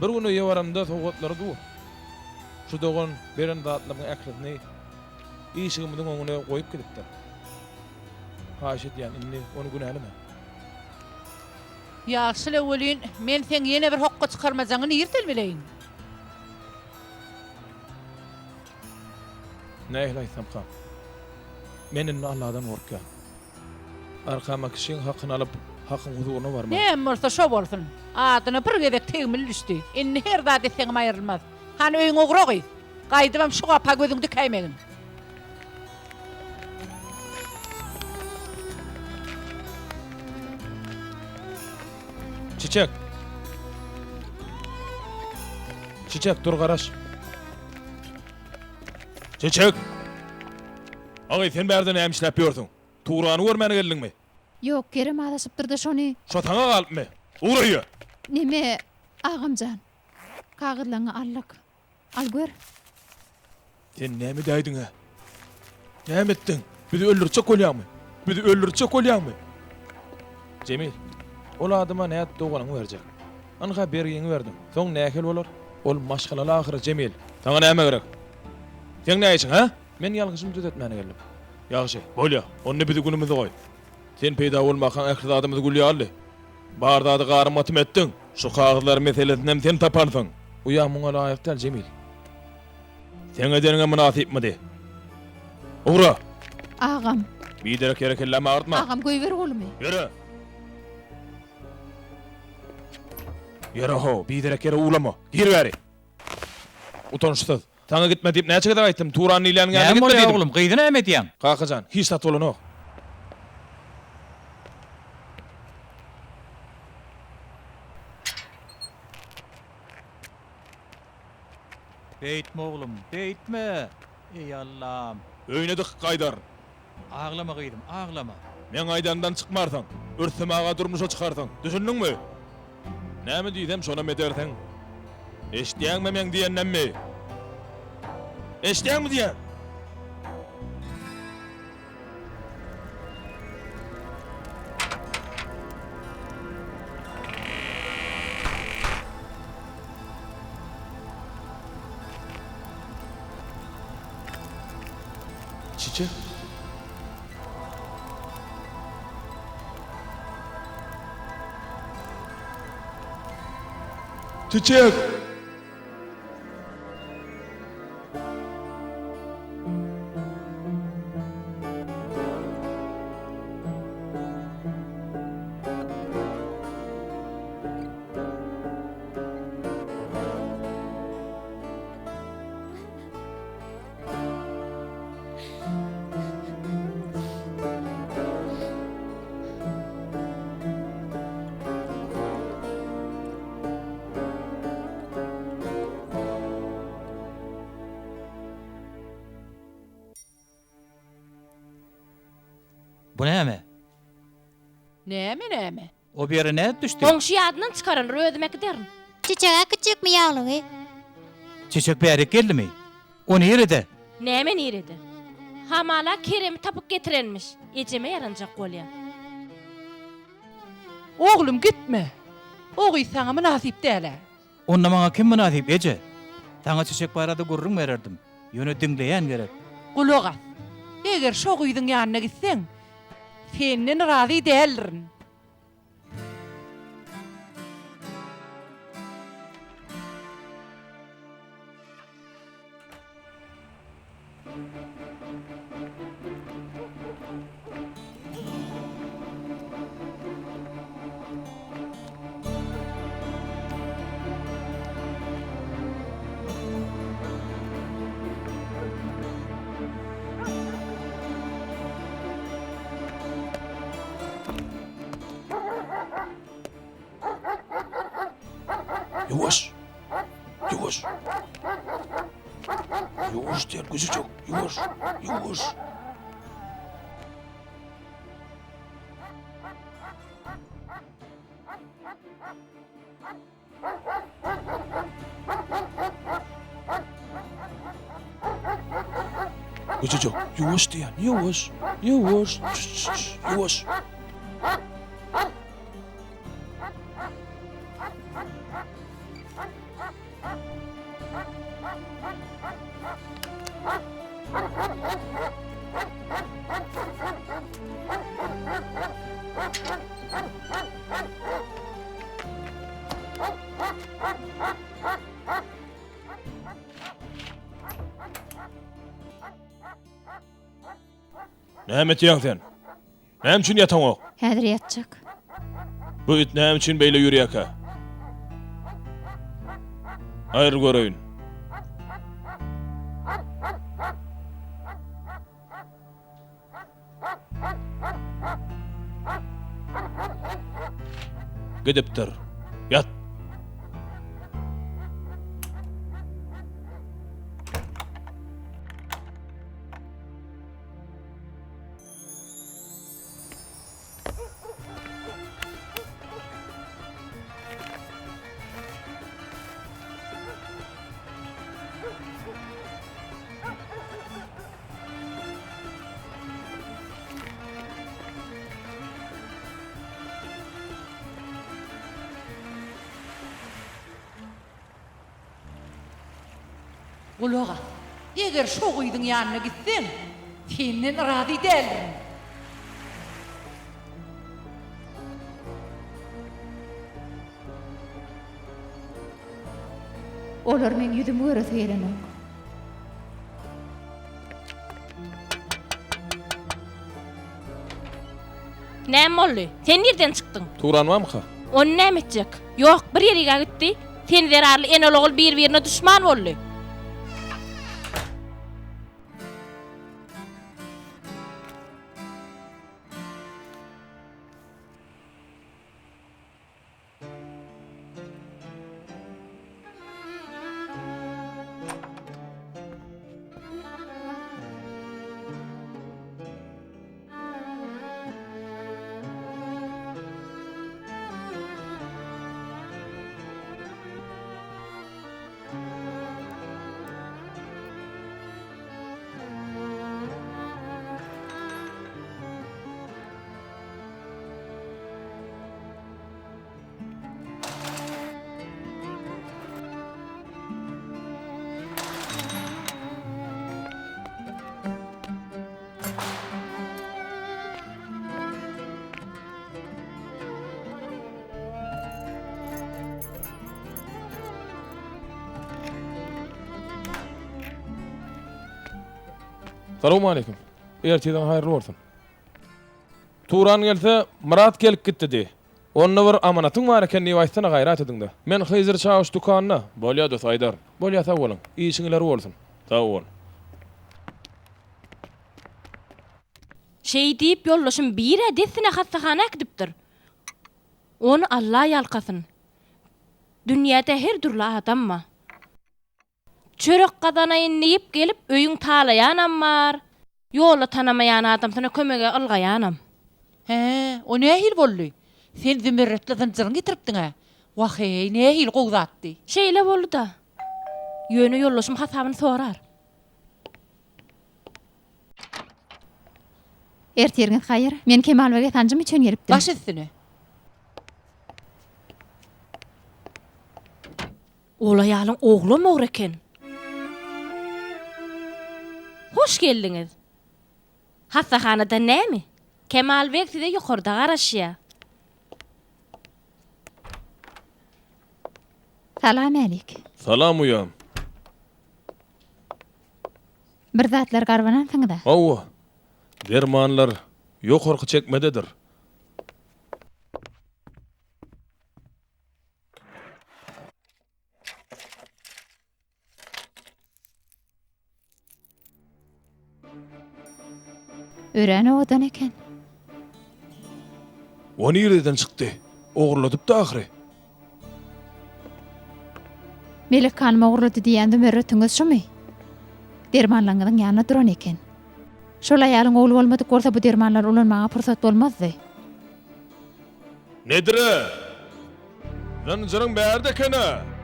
Bir gün öýe baramda sowgatlary dur. Şu dogan beren zatlarymyň ählisini işigimiziň öňüne goýup gidipdir. Haýyş edýän, indi ony günäleme. Ýagşy-la welin, men seň ýene bir hokga çykarmajaňy nirden bileýin? Nähili aýtsamkam? Men indi Alladan gorkýan. Arkama kişiň hakyny alyp, Hakyň huzuryna barmaly. Näme bolsa şo bolsun. Adyna bir gezek tegmil düşdi. Indi her zat etseňem aýrylmaz. Hany öýüňe ugra gyz. Gaýdybam şu gapa gözüňi dikäýmegin. Çiçek! Çiçek, dur garaş. Çiçek! Agy, sen bärde näme işläp ýörsüň? Tugrany görmäne geldiňmi? Ýok, Kerem azaşypdyr-da şony. Şo saňa galypmy? Ugra öýe! Neme, agamjan, kagyzlaňy aldyk. Al gör. Sen näme edäýdiň-ä? Näme etdiň? Bizi öldürtjek bolýaňmy? Bizi öldürtjek bolýaňmy? Jemil, ol adama nädip doganyňy berjek? Ynha bergiňi berdiň. Soň nähili bolar? Ol maşgalaly ahyry, Jemil. Saňa näme gerek? Seň nä işiň, hä? Men ýalňyşymy düzetmäne geldim. Ýagşy, bolýa. Onda bizi günümize goý. Sen peýda bolmakaň ähli zadymyz gül ýalydy. Bar zady garym-gatym etdiň. Şu kagyzlar meselesinem sen tapansyň. Uýa muňa laýyk däl, Jemil. Seň edeniňe mynasypmydy? Ugra! Agam. Biderek ýere kellämi agyrtma. Agam, goýber golumy. Ýöre! Ýöre-how, biderek ýere uwlama. Gir bäri! Utançsyz. Saňa gitme diýip näçe gezek aýtdym, Turan diýilýäniň ýanyna Näme gitme bolýar diýdim. oglum, gyzy näme edýäň? Kaka jan, hiç zat bolanok. Beýtme oglum, beýtme! Eý Allam! Öýüne dykyp gaýdaryn. Aglama gyzym, aglama. Meň aýdanymdan çykmarsyň. Rüstem aga durmuşa çykarsyň. Düşündiňmi? Näme diýsem şonam edersiň. Eşidýäňmi meň diýenlemmi? Eşidýäňmi diýýän? Çiçek. Çiçek! Bu näme? Näme näme? O bu ýere nädip düşdi? Goňşy ýadyndan çykarandyr, özüm äkiderin. Çiçek äkitjekmi ýaglygy? Çiçek bärik geldimi? O nirede? Näme nirede? Hamala Keremi tapyp getirenmiş. Ejeme ýaranjak bolýa. Oglum gitme. O gyz saňa mynasyp däl-ä. Onda maňa kim mynasyp, eje? Saňa Çiçek barada gürrüň bererdim. Ýöne diňleýän gerek. Gulak as. Eger şo gyzyň ýanyna gitseň, senden razy däldirin. Ýuwaş! Ýuwaş! Ýuwaş diýen güjüjek, ýuwaş, ýuwaş. Güjüjek, ýuwaş diýen, ýuwaş, ýuwaş, ýuwaş. Näme etýäň sen? Näme üçin ýataňok? Häzir ýatjak. Bu it näme üçin beýle ýürýärkä? Aýryl göreýin. Gidipdir. Ýat. Gulak as! Eger şo gyzyň ýanyna gitseň, senden razy däldirin. Olar meň ýüzümi göresi gelenok. Näme boldy? Sen nirden çykdyň? Turan barmyka? Ony näme etjek? Ýok, bir ýerik-ä gitdi. Sen zerarly enel-ogul bir-birine duşman boldy. Salowmaleýkim. Ertiriň haýyrly bolsun. Turan gelse, Myrat gelip gitdi diý. Onda bir amanatyň bar eken diýip aýtsana gaýrat ediňdä. Men Hyzr çawuş dükanda. Bolýa dos aýdaryn. Bolýa sag boluň. Işiň ileri bolsun. Sag bol. Şeý diýip ýoldaşym bir-ä dessine hassahana äkidipdir. Ony Alla ýalkasyn. Dünýäde her dürli adam bar. Çörek gazanaýyn diýip gelip öýüň talaýanam bar, ýolda tanamaýan adamsyna kömege ylgaýanam. Hä, o nähili boldy? Sen zümerretli zynjyryňy ýitiripdiň-ä. Wah-eý, nähili gowy zatdy. Şeýle boldy-da. Ýöne ýoldaşym hasabyny sorar. Ertiriňiz haýyr. Men Kemalbege sanjym üçin gelipdim. Baş üstüne. Ol aýalyň oglam ogry eken. Hoş geldiňiz. Hassahanadan näme? Kemal beg size ýokarda garaşýar. Salam älik. Salam uýam. Bir zatlar garbanansyňyz-a? Hawa. Dermanlar ýokarky çekmededir. Örän owadan eken. O nireden çykdy? Ogurladypdy ahyry. Melek hanym ogurlady diýýän zümerretiňiz şumy? Dermanlaryňyzyň ýanynda duran eken. Şol aýalyň ogly bolmadyk bolsa bu dermanlary ulanmaga pursat bolmazdy. Nedir-ä? Zynjyryň bärde eken-ä!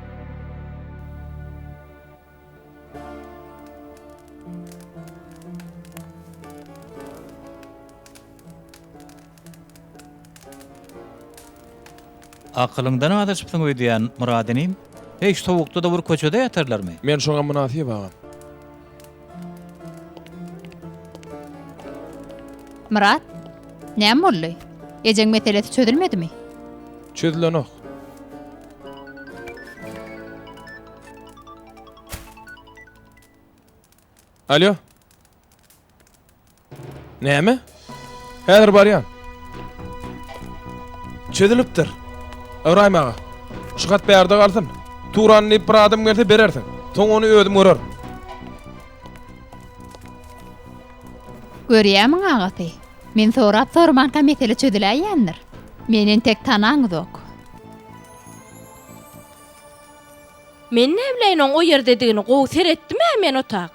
Akylyňdan azaşypsyň öýdýän, Myrat inim. Heý, şu sowukda-da bir köçede ýatarlarmy? Men şoňa mynasyp agam. Myrat, näme boldy? Ejeň meselesi çözülmedimi? Çözülenok. Alýo. Näme? Häzir barýan. Çözülipdir. Ybraýym aga, şu hat bärde galsyn. Turan diýip bir adam gelse berersiň. Soň ony özüm görerin. Görýämiň agasy? Men sorap-sormanka mesele çözüläýýändir. Meni entek tanaňyzok. Men näbileýin oň o ýerdedigini, gowy seretdim-ä men otak.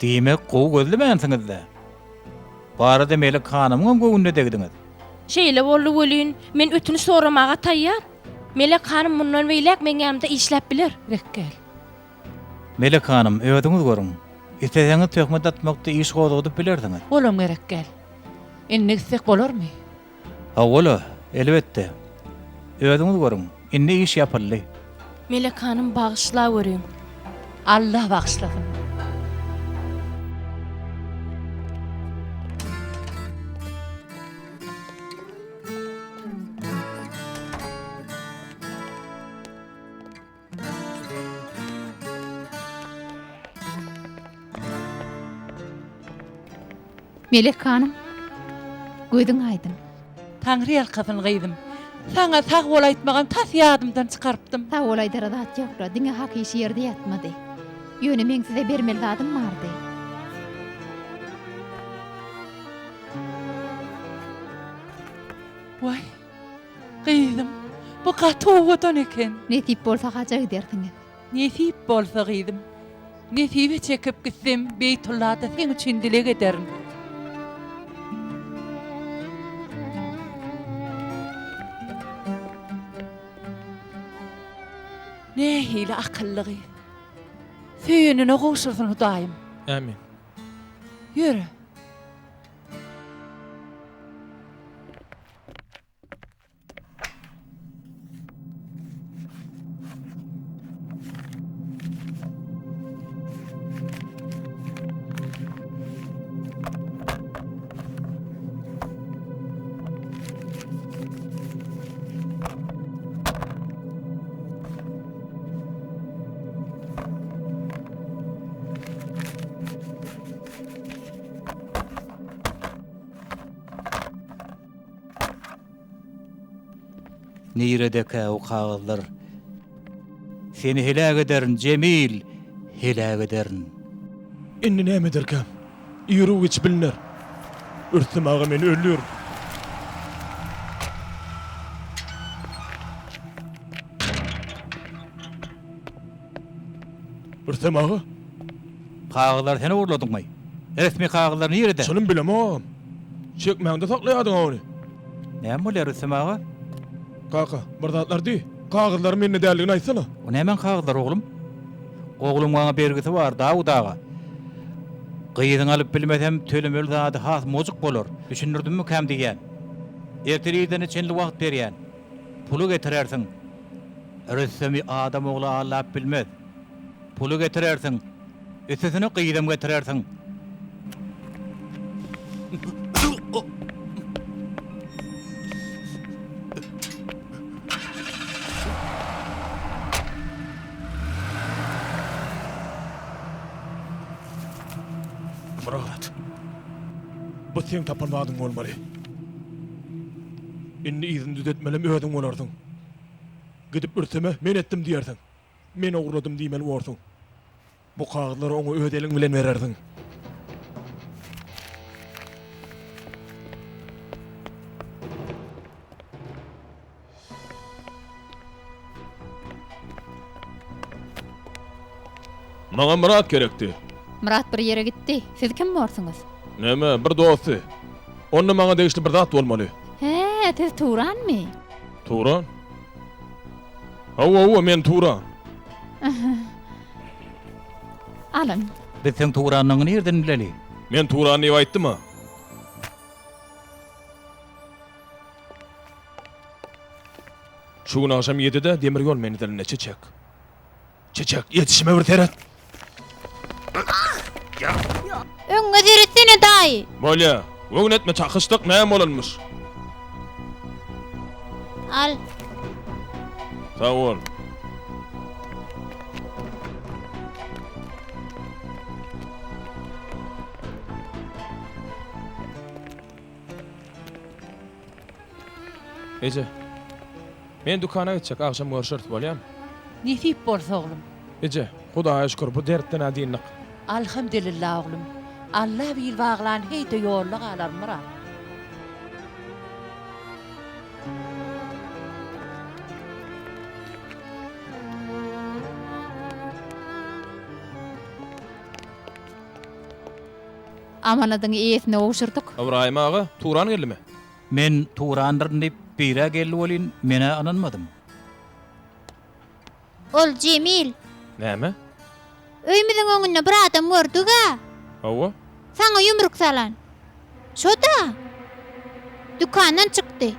Diýmek, gowy gözlemänsiňiz-dä. Barada Melek hanymyňam göwnüne degdiňiz. Şeýle boldy welin, men ötünç soramaga taýýar. Melek hanym mundan beýläk meň ýanymda işläp biler. Rek gel. Melek hanym, özüňiz görüň. Isleseňiz töhmet atmakda iş gozgadyp bilersiňiz. Olam gerek gel. Indi gitsek bolarmy? Hawa-la, elbetde. Özüňiz görüň, indi iş ýapyldy. Melek hanym bagyşlaweriň. Alla bagyşlasyn. Melek hanym, gözüň aýdyň. Taňry ýalkasyn gyzym. Saňa sag bol aýtmagam tas ýadymdan çykarypdym. Sag bol aýdara zat ýok-la, diňe hak işi ýerde ýatmady. Ýöne meň size bermeli zadym bardy. Waý, Gyzym, bu gaty owadan eken. Nesip bolsa haja gidersiňiz. Nesip bolsa gyzym. Nesibe çekip gitsem Beýtullada seň üçin dileg ederin. Nähili akylly gyz. Söýenine gowşursyn Hudaýym. Ämin. Ýöre. Niredekä o kagyzlar? Seni heläk ederin, Jemil, heläk ederin. Indi näme ederkäm? Iru-giç biliner. Rüstem aga meni öldür. Rüstem aga? Kagyzlary sen ogurladyňmy? Resmi kagyzlar nirede? Çynym bilemok. Çekmäňde saklaýardyň-a ony. Näme bolýar, Rüstem aga? Kaka, bir zatlar diý. Kagyzlaryň mende däldigini aýtsana. O nämäň kagyzlary, oglum? Ogluň maňa bergisi bar, Dawut aga. Gyzyňy alyp bilmesem, tölemeli zady has mojuk bolar. Düşündirdimmikäm diýýän. Ertir irdene çenli wagt berýän. Puly getirersiň. Rüstemi adam ogly aldap bilmez. Puly getirersiň. Üstesine gyzam getirersiň. Myrat, bu seň tapan zadyň bolmaly. Indi yzyny düzetmelem özüň bolarsyň. Gidip ürseme men etdim diýersiň. Men ogurladym diýmeli borsuň. Bu kagyzlary oňa öz eliň bilen berersiň. Maňa Myrat gerekdi. Myrat bir ýere gitdi. Siz kim borsuňyz? Näme, bir dosty. Onda maňa degişli bir zat bolmaly. Hä, siz Turanmy? Turan? Hawa, hawa, men Turan. Alyň. Biz seň Turanlygyňy nirden bileli? Men Turan diýip aýtdym-a. Şu gün agşam ýedide demir ýol menzilinde Çiçek. Çiçek, ýetişime bir seret. Öňüňe seretsene daýy. Bolýa. Göwün etme çakyşdyk näme bolanmyş. Al. Sag bol. Eje. Men dükana gitjek, agşam görşeris, bolýamy? Nesip bolsa oglum. Eje, Hudaýa şükür, bu dertden-ä dyndyk. Alhamdulillah oglum. Alla bil baglan heý-de ýolda galarmyra. Amanadyňy eýesine gowşurdyk. Ybraýym aga, Turan geldimi? Men Turandyryn diýip birä geldi welin, men-ä ynanmadym. Ol Jemil. Näme? Öýümiziň öňünde bir adam gördük-ä. Hawa. Saňa ýumruk salan. Şo-da. Dükandan çykdy.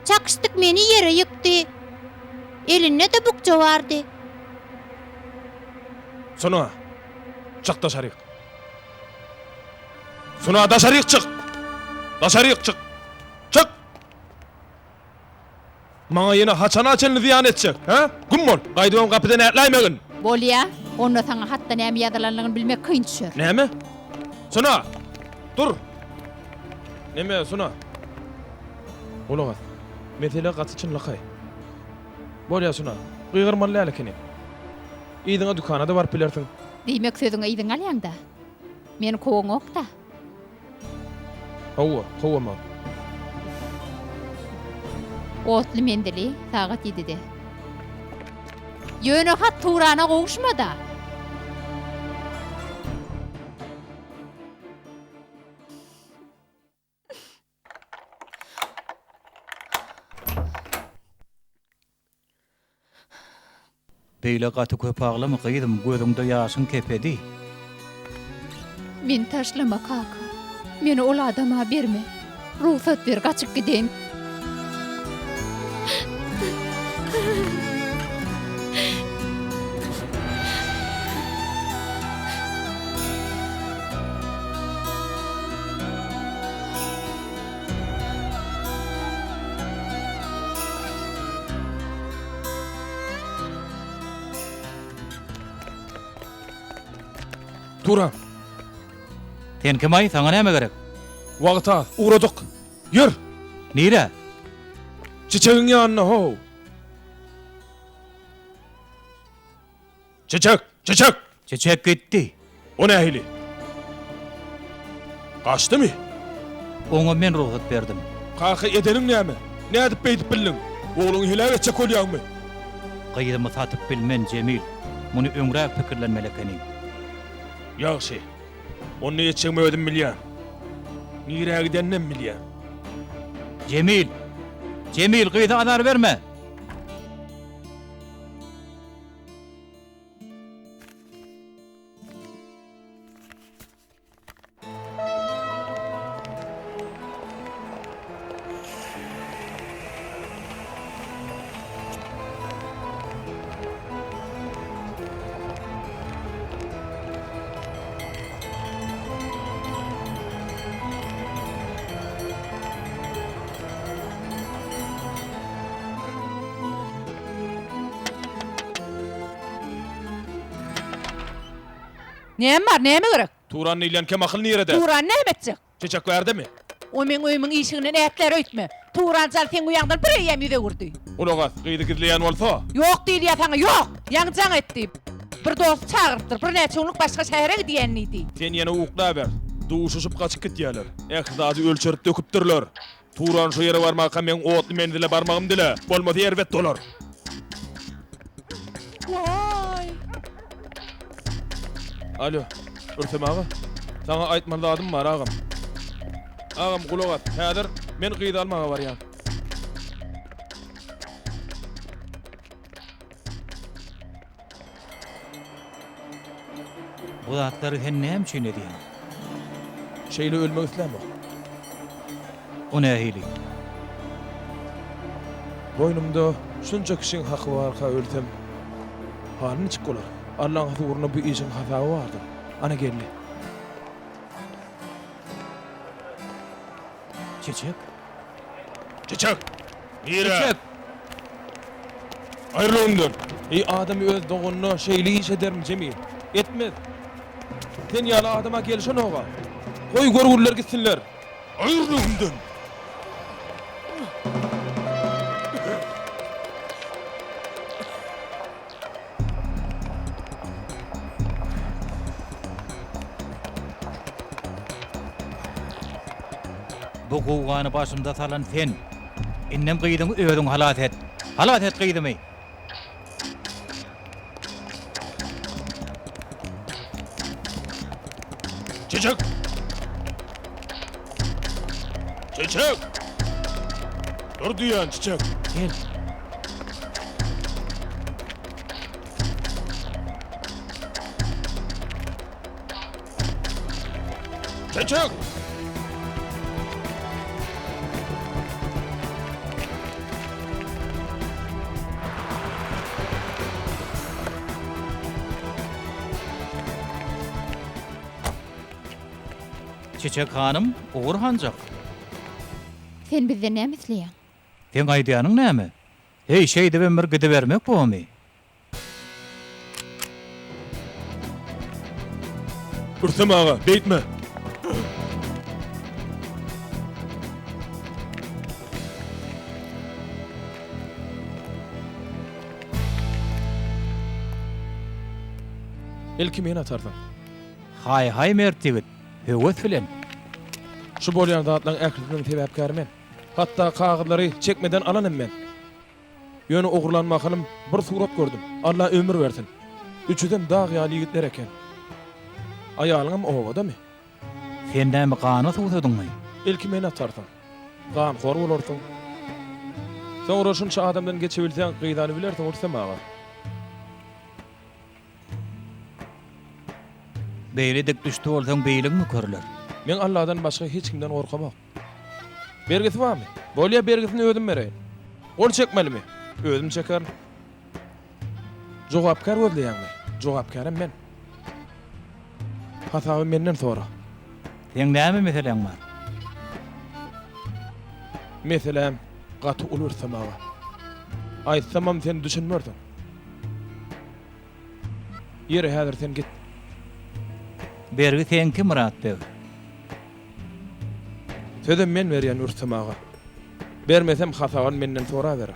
Çakyşdyk meni ýere ýykdy. Elinde-de bukja bardy. Sona, çyk daşaryk. Suna daşaryk çyk! Daşaryk çyk! Çyk! Maňa ýene haçana çenli zyýan etjek, hä? Güm bol! Gaýdybam gapydan ätläýmegin! Bolýa, onda saňa hatda näme ýazylanlygyny bilmek kyn düşer. Näme? Suna! Dur! Neme, Suna? Gulak as. Mesele gaty çynlakaý. Bolýa, Suna. Gygyrmaly däl ekeniň. Yzyňa dükana-da baryp bilersiň. Diýmek sözüňi yzyňa alýaň-da? Meni kowaňok-da? Hawa, kowamok. Otly menzili sagat ýedide. Ýöne hat Turana gowuşmad-a. Beýle gaty köp aglama gyzym, gözüňde ýaşyň kepedi. Meni taşlama kaka. Meni ol adama berme. Rugsat ber gaçyp gideýin. Turan. Sen kim-aý, saňa näme gerek? Wagt az, ugradyk. Ýör! Nirä? Çiçegiň ýanyna how! Çiçek! Çiçek! Çiçek gitdi. O nähili? Gaçdymy? Oňa men rugsat berdim. Kaka, edeniň näme? Nädip beýdip bildiň? Ogluňy heläk etjek bolýaňmy? Gyzymy satyp bilmen, Jemil. Muny öňräk pikirlenmeli ekeniň. Ýagşy. Onda etjegimi özüm bilýän. Nirä gideninem bilýän. Jemil! Jemil, gyza azar berme! Näme bar, näme gerek? Turan diýilýän kemakyl nirede? Turan näme etjek? Çiçek bärdemi? O meň öýümiň işiginden ätlär öýtme. Turan jal seň uýaňdan bir eýýäm ýüz öwürdi. Gulak as, gyzy gizleýän bolsa. Ýok diýilýär saňa, ýok! Ýaňy jaň etdi. Bir dosty çagyrypdyr, birnäçe günlük başga şähere gidýän diýdi. Sen ýene uklaber. Duşuşyp gaçyp gitýäler. Ähli zady ölçerip döküpdirler. Turan şo ýere barmaka meň otly menzile barmagym dile. Bolmasa erbet bolar. Waý! Alo, Rüstem aga. Saňa aýtmaly zadym bar, agam. Agam, gulak as. Häzir men gyzy almaga barýan. Bu zatlary sen näme üçin edýäň? Şeýle ölmek islämok. O nähili? Boýnumda şunça kişiň haky barka ölsem, halym niçik bolar? Allaň huzurynda bu işiň hasaby bardyr. Ana geldi. Çiçek? Çiçek! Nirä? Çiçek! Aýryl öňümden! Eý, adam öz doganyna şeýle iş edermi, Jemil? Etmez! Sen ýaly adama gelşenog-a. Goý, görgüliler gitsinler! Aýryl öňümden! Bu gowgany başymda salan sen. Indem gyzyňy özüň halas et. Halas et gyzymy! Çiçek! Çiçek! Dur diýýän, Çiçek! Gel. Çiçek! Çiçek hanym, ugur hanjak? Sen bizden näme isleýäň? Seň aýdýanyň näme? Heý, şeýdibem bir gidibermek bormy? Rüstem aga, beýtme! Ilki meni atarsyň. Haý-haý mert ýigit, höwes bilen. Şu bolýan zatlaryň ählisiniň sebäpkäri men. Hatda kagyzlary çekmeden alan hem men. Ýöne ogurlan mahalym bir surat gördüm. Alla ömür bersin. Üçüsem dag ýaly ýigitler eken. Aýalyňam obadamy? Sen näme gana suwsadyňmy? Ilki meni atarsyň. Ganhor bolarsyň. Soňra şunça adamdan geçebilseň gyzany bilersiň Rüstem aga. Beýle dik düşdi bolsaň beýligiňi körler. Men Alladan başga hiç kimden gorkamok. Bergisi barmy? Bolýa bergisini özüm bereýin. Gol çekmelimi? Özüm çekerin. Jogapkär gözleýäňmi? Jogapkärem men. Hasaby menden sora. Seň näme meseläň bar? Meseläm gaty uly Rüstem aga. Aýtsamam sen düşünmersiň. Ýeri häzir sen git. Bergi seňki Myrat beg. Sözem men berýän Rüstem aga. Bermesem hasabyny menden soraberer.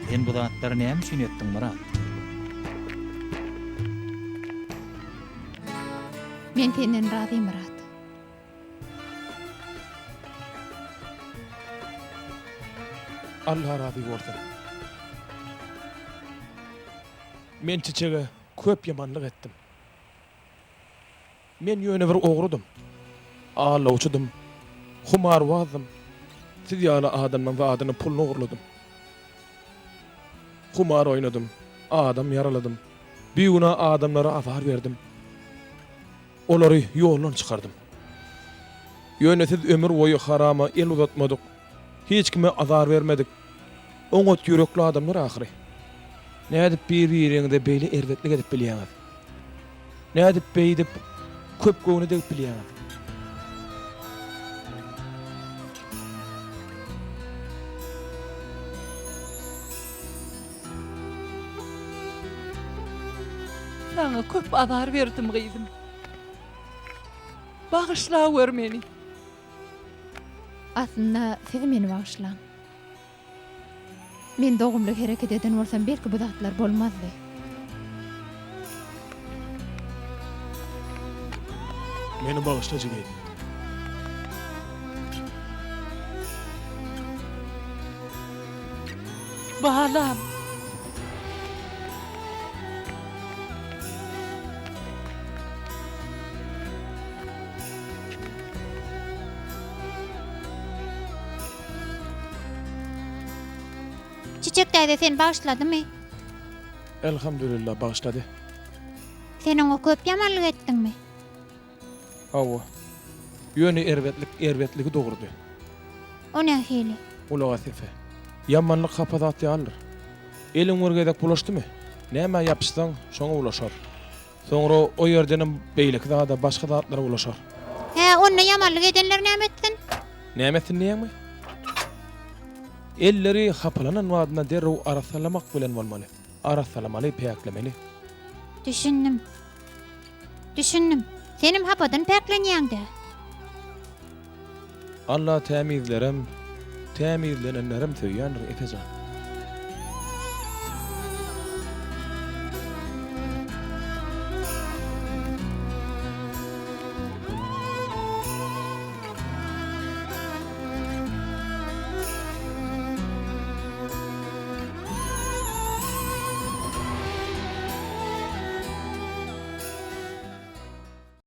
Sen bu zatlary näme üçin etdiň, Myrat? Men senden razy, Myrat. Allah razy bolsun. Men Çiçege köp ýamanlyk etdim. Men ýöne bir ogrudym. Allawçydym. Humarbazdym. Siz ýaly adamlaň zadyny, puluny ogurladym. Humar oýnadym. Adam ýaraladym. Bigünä adamlara azar berdim. Olary ýoldan çykardym. Ýöne siz ömür boýy harama el uzatmadyk, hiç kime azar bermedik, oňat ýürekli adamlar ahyry. Nädip bir-biriňize beýle erbetlik edip bilýäňiz? Nädip beýdip köp göwne degip bilýäňiz? Saňa köp azar berdim gyzym. Bagyşlaweri meni. Aslynda siz meni bagyşlaň. Men dogumly hereket eden bolsam belki bu zatlar bolmazdy. Meni bagyşla jigim. Balam. Çiçek daýza seni bagyşladymy? Elhamdülillah bagyşlady. Sen oňa köp ýamanlyk etdiňmi? Hawa. Ýöne erbetlik erbetligi dogurdy. O nähili? Gulak as Efe. Ýamanlyk hapa zat ýalydyr. Eliň bir gezek bulaşdymy, nämä ýapyşsaň, şoňa bulaşar. Soňra o ýerdenem beýleki zada, başga zatlara bulaşar. Hä, onda ýamanlyk edenler näme etsin? Näme etsin diýýäňmi? Elleri hapalanan badyna derrew arassalamak bilen bolmaly. Arassalamaly, päklemeli. Düşündim. Düşündim. Senem hapadan päklenýäň-dä. Alla tämizlerem, tämizlenenlerem söýýändir, Efe jan.